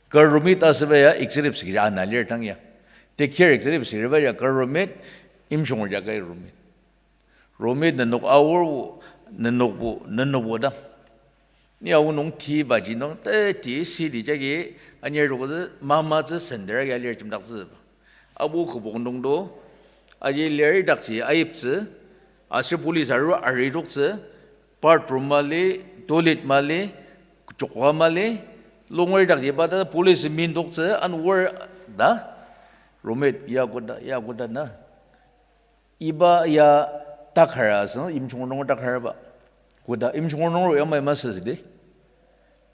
Karumi ta asüba ya executive secretary ana lir tang ya. Tekir executive secretary ba ya Karumi, yimjunger ja Karumi. Romi nenok aorbo, nenokbo, nenokbo dang. Ni aonung tibaji nung, te ti city jagi, anir rokotsü, mamatsü sendera ya lir jemdaktsüba. Abu kübok nungdo, aji lir idakji ayiptsü, aser police aru aridoktsü, bathroom mali, toilet mali, jokba mali, longer idakji bata police mindoktsü, an wor da, Romit, ya koda, ya koda na. Iba ya takar asü, yimjung nunger takarba. Koda yimjung nunger yamai masü südi.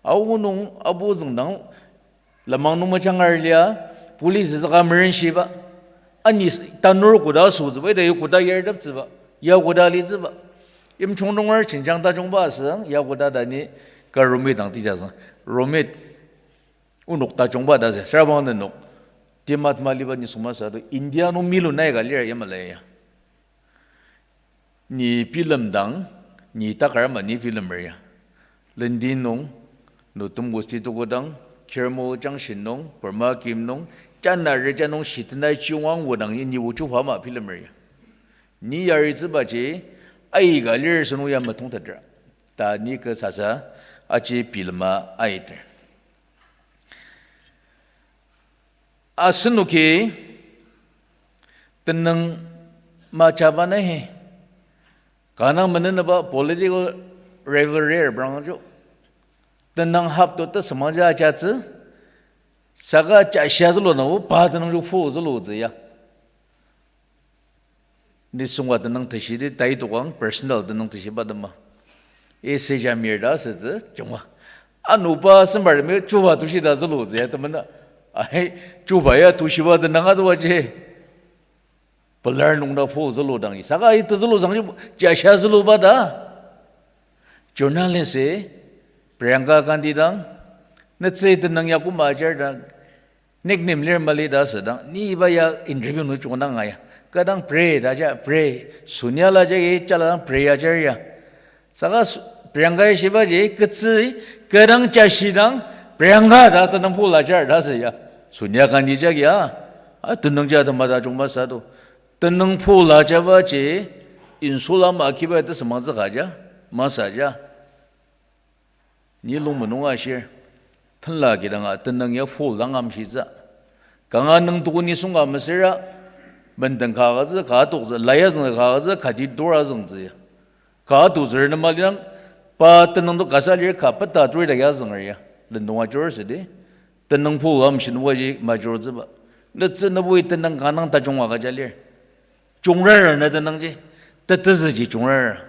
Aonung abu züngdang lenmang nung majangar lia, police züka merenshiba. Ani tanur koda sütsüba, ita ya koda yardaptsüba, ya koda litsüba. Yimjung nunger jenjang tajungba asü, ya koda ta ni ka Romit dang tijasü. Romit, onok tajungba ta sü, süra bang nenok. Timat maliba nisung masü ado India nung milu nai ka lir yamala ya. Ni bilemdang, ni takar ama ni bilemer ya. Lendi nung, Notum Gusti tukodang, Kirmo Junction nung, Burma Kim nung, jana reja nung shitenai chiwang wodang ni, ni ochuba ama bilemer ya. Ni yaritsübaji, aika lir sünung ya metongtetra. Ta ni kü sasa, aji bilema aiter. Asenoki tenüng majaba na he. Kanga meneneba political rivalry er brangjo. Tenüng hapto tesümangja ajatsü. Saka ja shia zülu na o pa tenüng jo fu zülu zü ya. Nisung ka tenüng teshi di tai tokang personal tenüng teshiba tema. Ese ja mir ta asütsü, jungwa. Ano pa sembar mi chuba tushi ta zülu zü ya temena. Ai, chuba ya tushiba tenüng adoa je. Pelar nung ta fu zülu dang. Saka ita zülu zangji ja shia züluba ta. Journalist e, Priyanka Gandhi dang, netsü tenüng ya koma ajar dang, nickname lir mali ta asüdang, ni iba ya interview nung chungdang aya. Kadang pray ta ja, pray. Sonia la ja ye, jala dang pray ajar ya. Saka su-, Priyanka ya shibaji, ketsü, kadang ja shidang, Priyanka ta tenüng fu la jar ta asü ya. Sonia Gandhi ja ya. A tenüng ja temata chungba sado. Tenüng fu la jabaji, insula ma kiba tesümangtsü ka ja, masa ja. Ni lung menung ashir. Tenla kidanga tenüng ya full dang amshitsü. Kanga nüng tuku nisung ka mesüra, bendeng ka agütsü, ka toktsü, laya züng ka agütsü, kati dora züngtsü ya. Ka tutsür nema lidang, pa tenüng to kasa lir ka peta turi da ya zünger ya. Lendong ajur südi. Tenüng full amshin waji majurtsüba. Netsü nebui tenüng kanang tajung agüja lir. Chungrara na tenüngji. Tetezüji chungrara.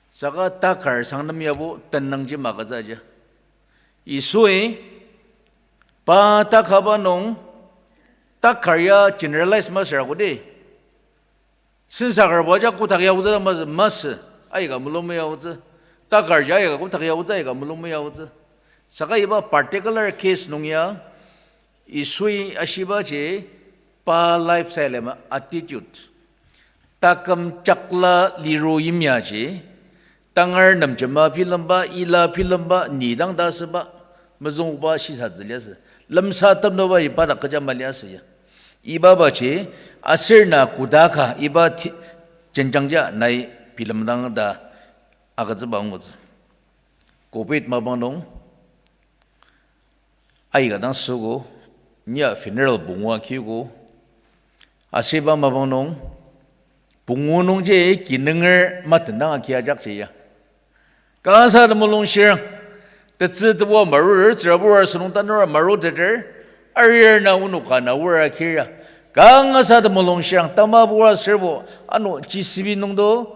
Saka takar sangnem yabo tenüngji magütsü aja. Yisui pa takaba nung takar ya generalize masür akodi. Sensakerbo ajak kotak yaotsü ta masü, masü, aika mulung meyaotsü. Takarji aika kotak yaotsü, aika mulung meyaotsü. Saka iba particular case nung ya, Yisui ashibaji pa lifestyle ama attitude. Taküm jakla liru yimyaji, tangar nemjema bilemba, ila bilemba, ni dang ta asüba, mezüngba shisatsü liasü. Lemsa temnoba iba dak kecha maliasü ya. Iba baji, aser na koda ka iba ti-, jenjangja nai bilemdang ta agütsüba angutsü. Covid mapang nung, aika dang süogo, nia funeral pungu akiogo, aser iba mapang nung, pungu nungji kinunger matendang aki ajakji ya. Kangasa temulung shirang, tetsü tebua marur, tsürabur asenung tanur maruteter, arir na onok ka na ora kir ya. Kangasa temulung shirang, tamabur aserbo, ano J C B nung do,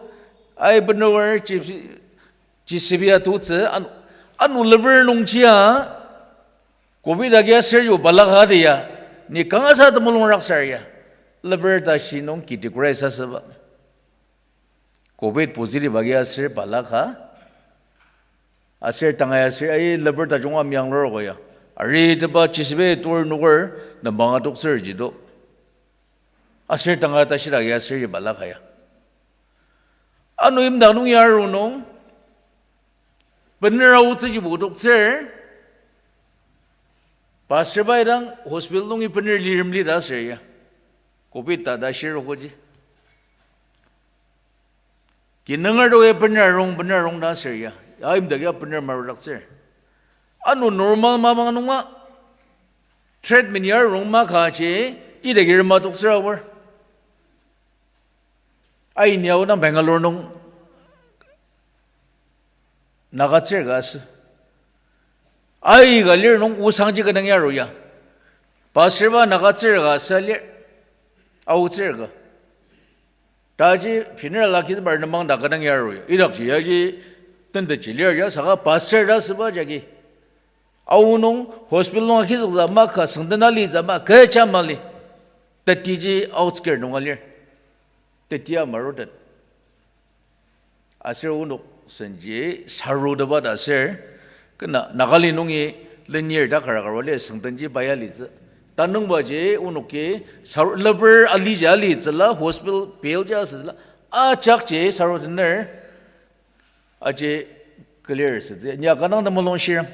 ai benur J C B, J C B atutsü, ano, ano lever nungjia, covid agi aser yo balaka de ya, ni kangasa temulung raksar ya, lever tashi nung categorize asüba. Covid positive agi aser balaka, aser tangai aser, ai lever tajunga miang lorogo ya. Ari teba J C B tour nuker nembang adoktsür ji do. Aser tangai tashi agi aser ji balaka ya. Ano imdak nung ya aru nung, bener aotsüji bo doktsür, pastor bai dang hospital nungi bener lirim li ta aser ya. Covid ta ta shirogoji. Kinunger doke bener arung, bener arung ta aser ya. Aimdak ya bener marudaktsür. Ano normal mapang nunga treatment ya arung makaji, idaki rema toktsür aor. Ai ni aodang Bangalore nung Nagatsür ka asü. Aika lir nung osangji kü nung yaru ya. Pastor ba Nagatsür ka asü lir. Aotsür ka. Taji funeral akitsübar nemang ta kü nung yaru ya. Idakji yaji tendetji lir ya saka pastor ta asüba jagi. Aonung hospital nung akitsüktsü maka süngdena litsü ma kecha mali. Tetiji outskirt nung alir. Tetia marutet. Aser onok senji saruteba ta aser, kena Nagali nungi lenir ta kara kara li süngdenji baya litsü. Tanüngbaji onoki saru-, leper aliji alitsüla, hospital bill ji asütsüla, ajakji sarutener, aji clear sütsü. Nia kü nung temulung shirang.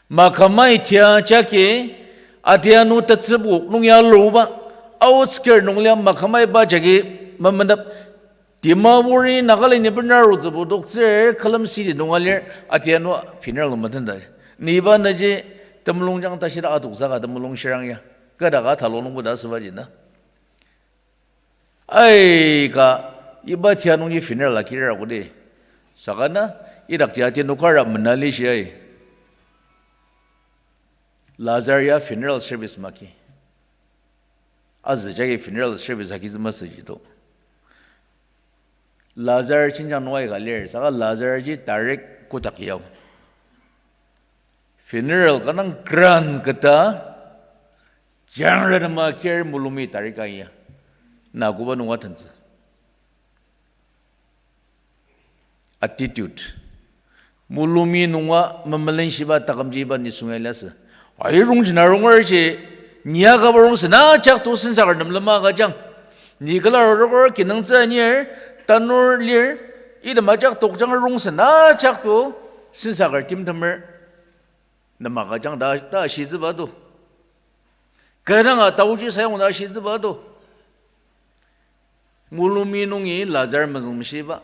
Makamai tia jagi, atianu tetsübok nung ya luba, outskirt nung lia makamai ba jagi memenep, Dimapuri, Nagaland ni bena rutsübo doktsür, Kolom city nung alir, atianu funeral metenda. Ni iba naji temulung jang tashida adoktsü ka temulung shirang ya. Kü daka talong nungbo ta asübaji na. Aika, iba tia nungji funeral akira kodi. Saka na, idakji atianu kara mena li shi ai. Lazar ya funeral service maki. Azü jagi funeral service akitsü masüji to. Lazar jenjang nung aika lir, saka Lazar ji direct kotak yao. Funeral kü nung grand keta, jangra tema kir mulumi direct aya. Na koba nunga tentsü. Attitude. Mulumi nunga memelenshiba takümji iba nisung ya liasü. Ai rongji na rongerji, nia kaba rongsen ajak to sensaker nem lema agüjang. Ni kala roroker kinungtsü anir, tanur lir, item ajak tokjang rongsen ajak to sensaker timtemer nem agüjang ta, ta shitsüba to. Kü dang a taoji sayong ta shitsüba to. Mulumi nungi Lazar mezüngmeshiba.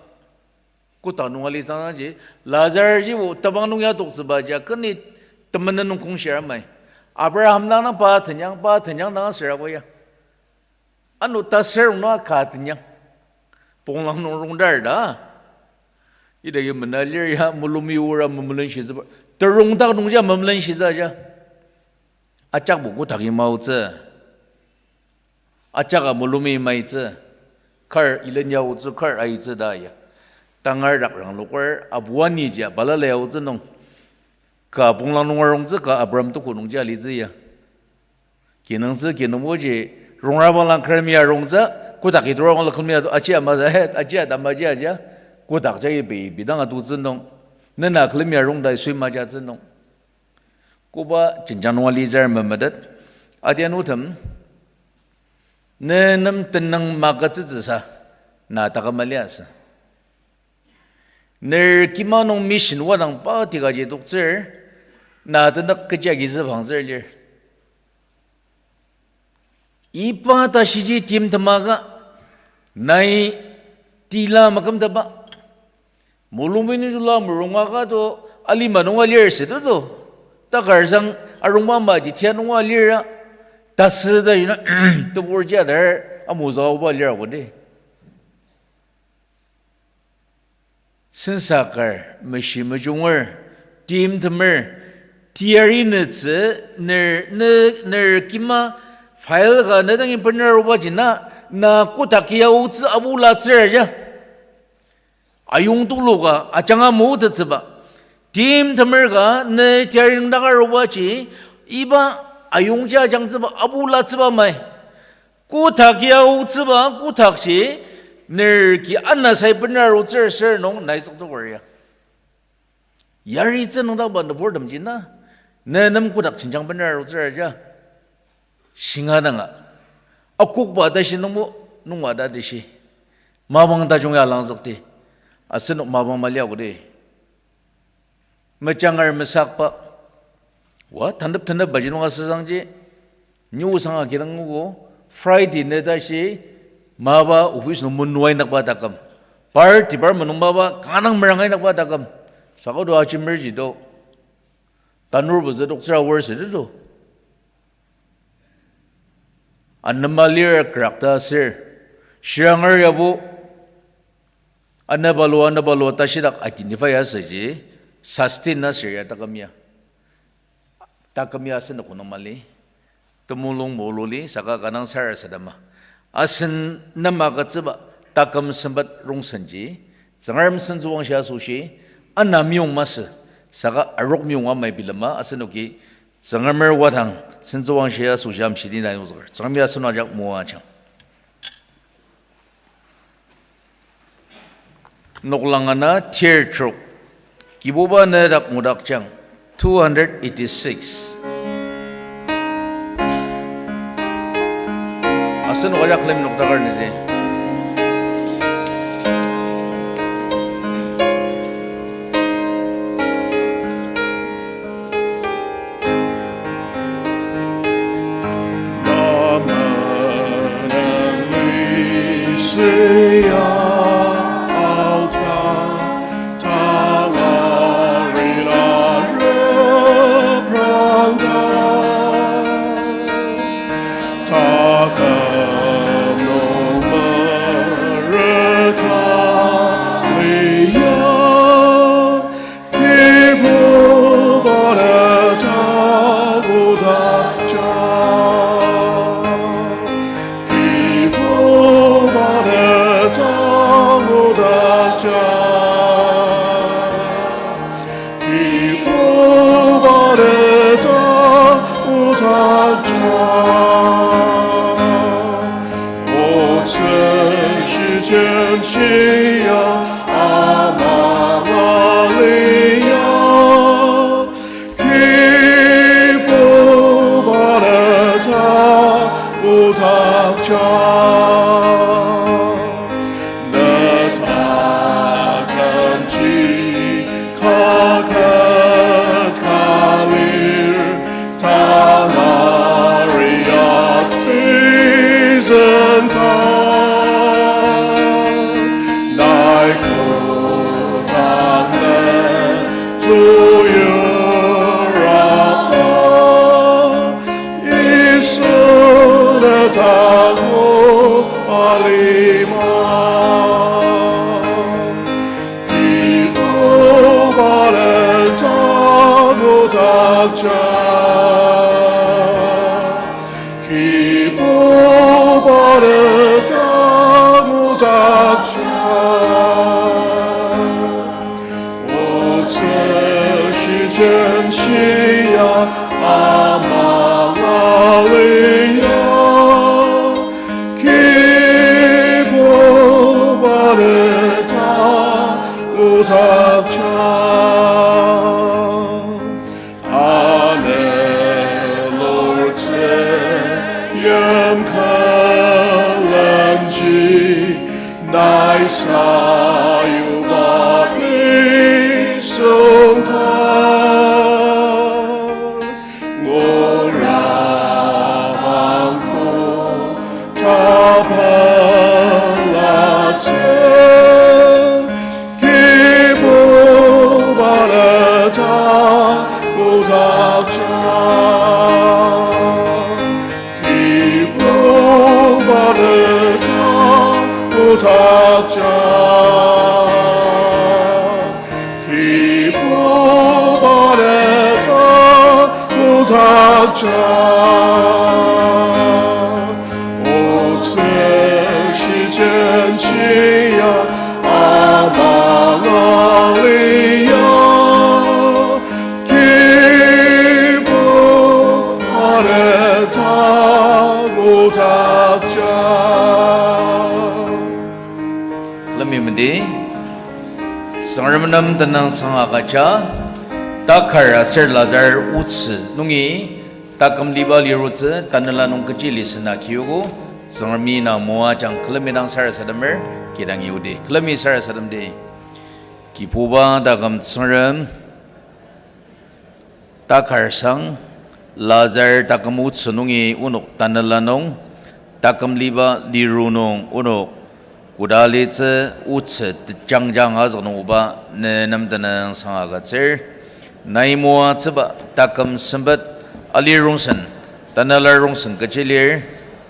Kotak nung ali tsüngdangji, Lazar jibo tebang nung ya toktsüba ja, keni temenen nung kongshir amai. Abraham dang dang pa tenyang, pa tenyang dang asür ako ya. Ano taser nung ka tenyang. Ponglang nung rongdar da. Idagi mena lir ya mulumi ora memelenshitsüba. Terongdak nungji memelenshitsü ja. Ajakbo kotaki maotsü. Ajaka mulumi maitsü. Kar ilenya otsü kar aitsü ta ya. Tangar dak rangloker abuani ja balala ya otsü nung. Ka ponglang nung arungtsü, ka Abraham tuku nungji alitsü ya. Kinungtsü kinungboji rongrabanglang küremia arungtsü, kotak idurabangla kümia to, aji ama, eh, aji atama ji aja, kotak jagi bi, bidang atutsü nung, nena klemia arungta isui majatsü nung. Koba jenjang nung alitsür memetet, adianutem, ne nem tenüng magütsütsüsa, na taküm aliasü. Ner kima nung mission wadang pa tikaji toktsür, na tenük kechi agizü pangtsür lir. Iba tashiji timtemaka, nai tila makümtaba. Mulung bini tula murungaka to alima nunga lir seto to. Takar sang arungba maji tia nunga lira. Tasü ta yina tebur ji adar amuzaoba lira kodi. Sensakar, meshi mejunger, timtemer, teyari nütsü, ner, ne, ner kima file ka ne dangi bener aruba jina, na kotak ya otsü abulatsür aja. Ayong tulu ka ajanga motettsüba. Timtemer ka ne teyari nüngdaka arubaji, iba ayongji ajangtsüba, abulatsüba mai. Kotak ya otsüba, kotakji, ner ki ana sai bener arutsür ser nung nai soktoker ya. Yaritsü nüngdakba nüburtem jina, ne nem kotak jenjang bener arutsür aja. Shinga danga. Akokba tashi nungbo, nungwa ta tashi. Mapang tajung ya langzükti. Asenok mapang malia kodi. Mejanger mesakba. Wa, tanep tanep baji nunga süsangji. Nyu sanga kidang ngugo, Friday ne tashi, mapa office nung menuai nakba taküm. Par department nung mapa kanang merang ai nakba taküm. Saka do aji merji do. Tanur buzü doktsüra wor sütü do. Anema lir krakta sür. Shiranger yabo. Anebalo, anebalo tashidak identify asüji, sustain asür ya taküm ya. Taküm ya asen nung mali. Temulung mololi, saka kanang sarasadema. Asen nem agütsüba, taküm sempet rongsenji, Tsüngrem sentsüwangshi asoshi, ana meyong masü, saka arok meyong amai bilema, asenoki Tsüngremer wadang sentsüwangshi asoshi amshidi na yongzüker. Tsüngremi asen ajak moajang. Noklang ana third stroke. Kibuba ne dak ngudakjang. Two hundred eighty-six. Asen wajak lem nokdaker nidi. Shia ama aliya, Kibuba ta otakja. Ane Lord, yimkülenji, nai sayuba nisung ka. Ngura bangko tapelatsü, Kibuba ta otakja. Kibuba ta otakja. Kibuba ta otakja. Otsü shijen shia ama aliya, Kibuba ta otakja. Külemi medi, Tsüngrem nem tenüngsang agüja, takar aser lazar otsü nungi taküm liba lirutsü tanela nung kechi listen agiogo. Tsüngremi na moajang. Külemi dang sarasademer, kidang yudi. Külemi sarasademdi. Kibuba taküm Tsüngrem, takar sang, lazar taküm otsü nungi onok tanela nung, taküm liba liru nung onok koda litsü otsü tejangjang azük nung oba ne nem tenüngsang agütsür. Nai moatsüba taküm sempet ali rongsen, tanela rongsen kechi lir,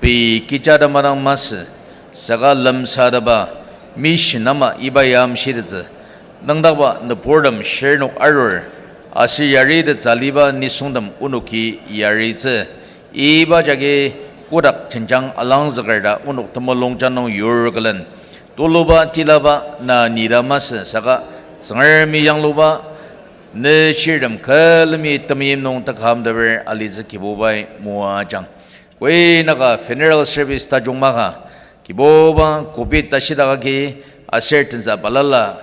pei kecha temdang masü, saka lemsateba, mission ama iba ya amshitettsü. Nüngdakba nüburtem shirnok arur, aser yaritettsü aliba nisungtem onoki yaritsü. Iba jagi kotak jenjang alangzüker ta onok temulung ja nung yur külen. Tuluba tilaba na nita masü saka Tsüngremi yangluba ne shirtem külemi temeim nung takam teper alitsü Kibubai moajang. Koi naka funeral service tajung maka, Kibuba covid tashi daka agi aser tensa balala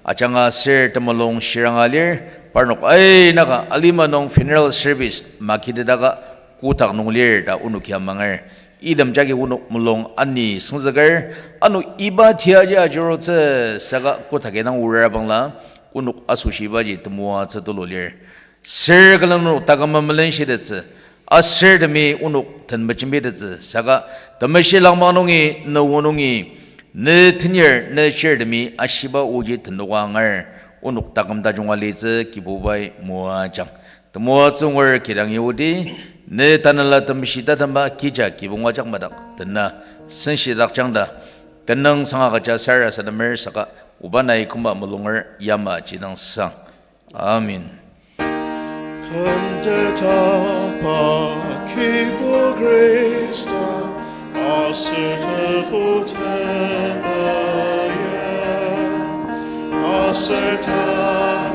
ajanga aser temulung shiranga lir, parnok aika alima nung funeral service makitedaka kotak nung lir ta onoki amanger. Item jagi onok mulung ani süngzüker, ano iba tiaji ajurutsü saka kotaki dang urabangla, onok asoshibaji temoatsü tulu lir. Sür külen onok taküm memelenshidettsü, aser temi onok tenmejembitettsü, saka temeshi langma nungi, ne o nungi, ne tenyar, ne shirtemi ashiba oji tenoka angar, onok taküm tajung alitsü Kibubai moajang. Temoatsü ngur kidang yodi, ne tanela temeshi tatemba kija kibong ajak madak tena, senshidakjang ta, tenüngsang agüja sarasademer saka, oba nai kümba mulunger yamaji dang sang. Amen. Kümtetba Kibu Khrista, aser tebu tebaye, aser ta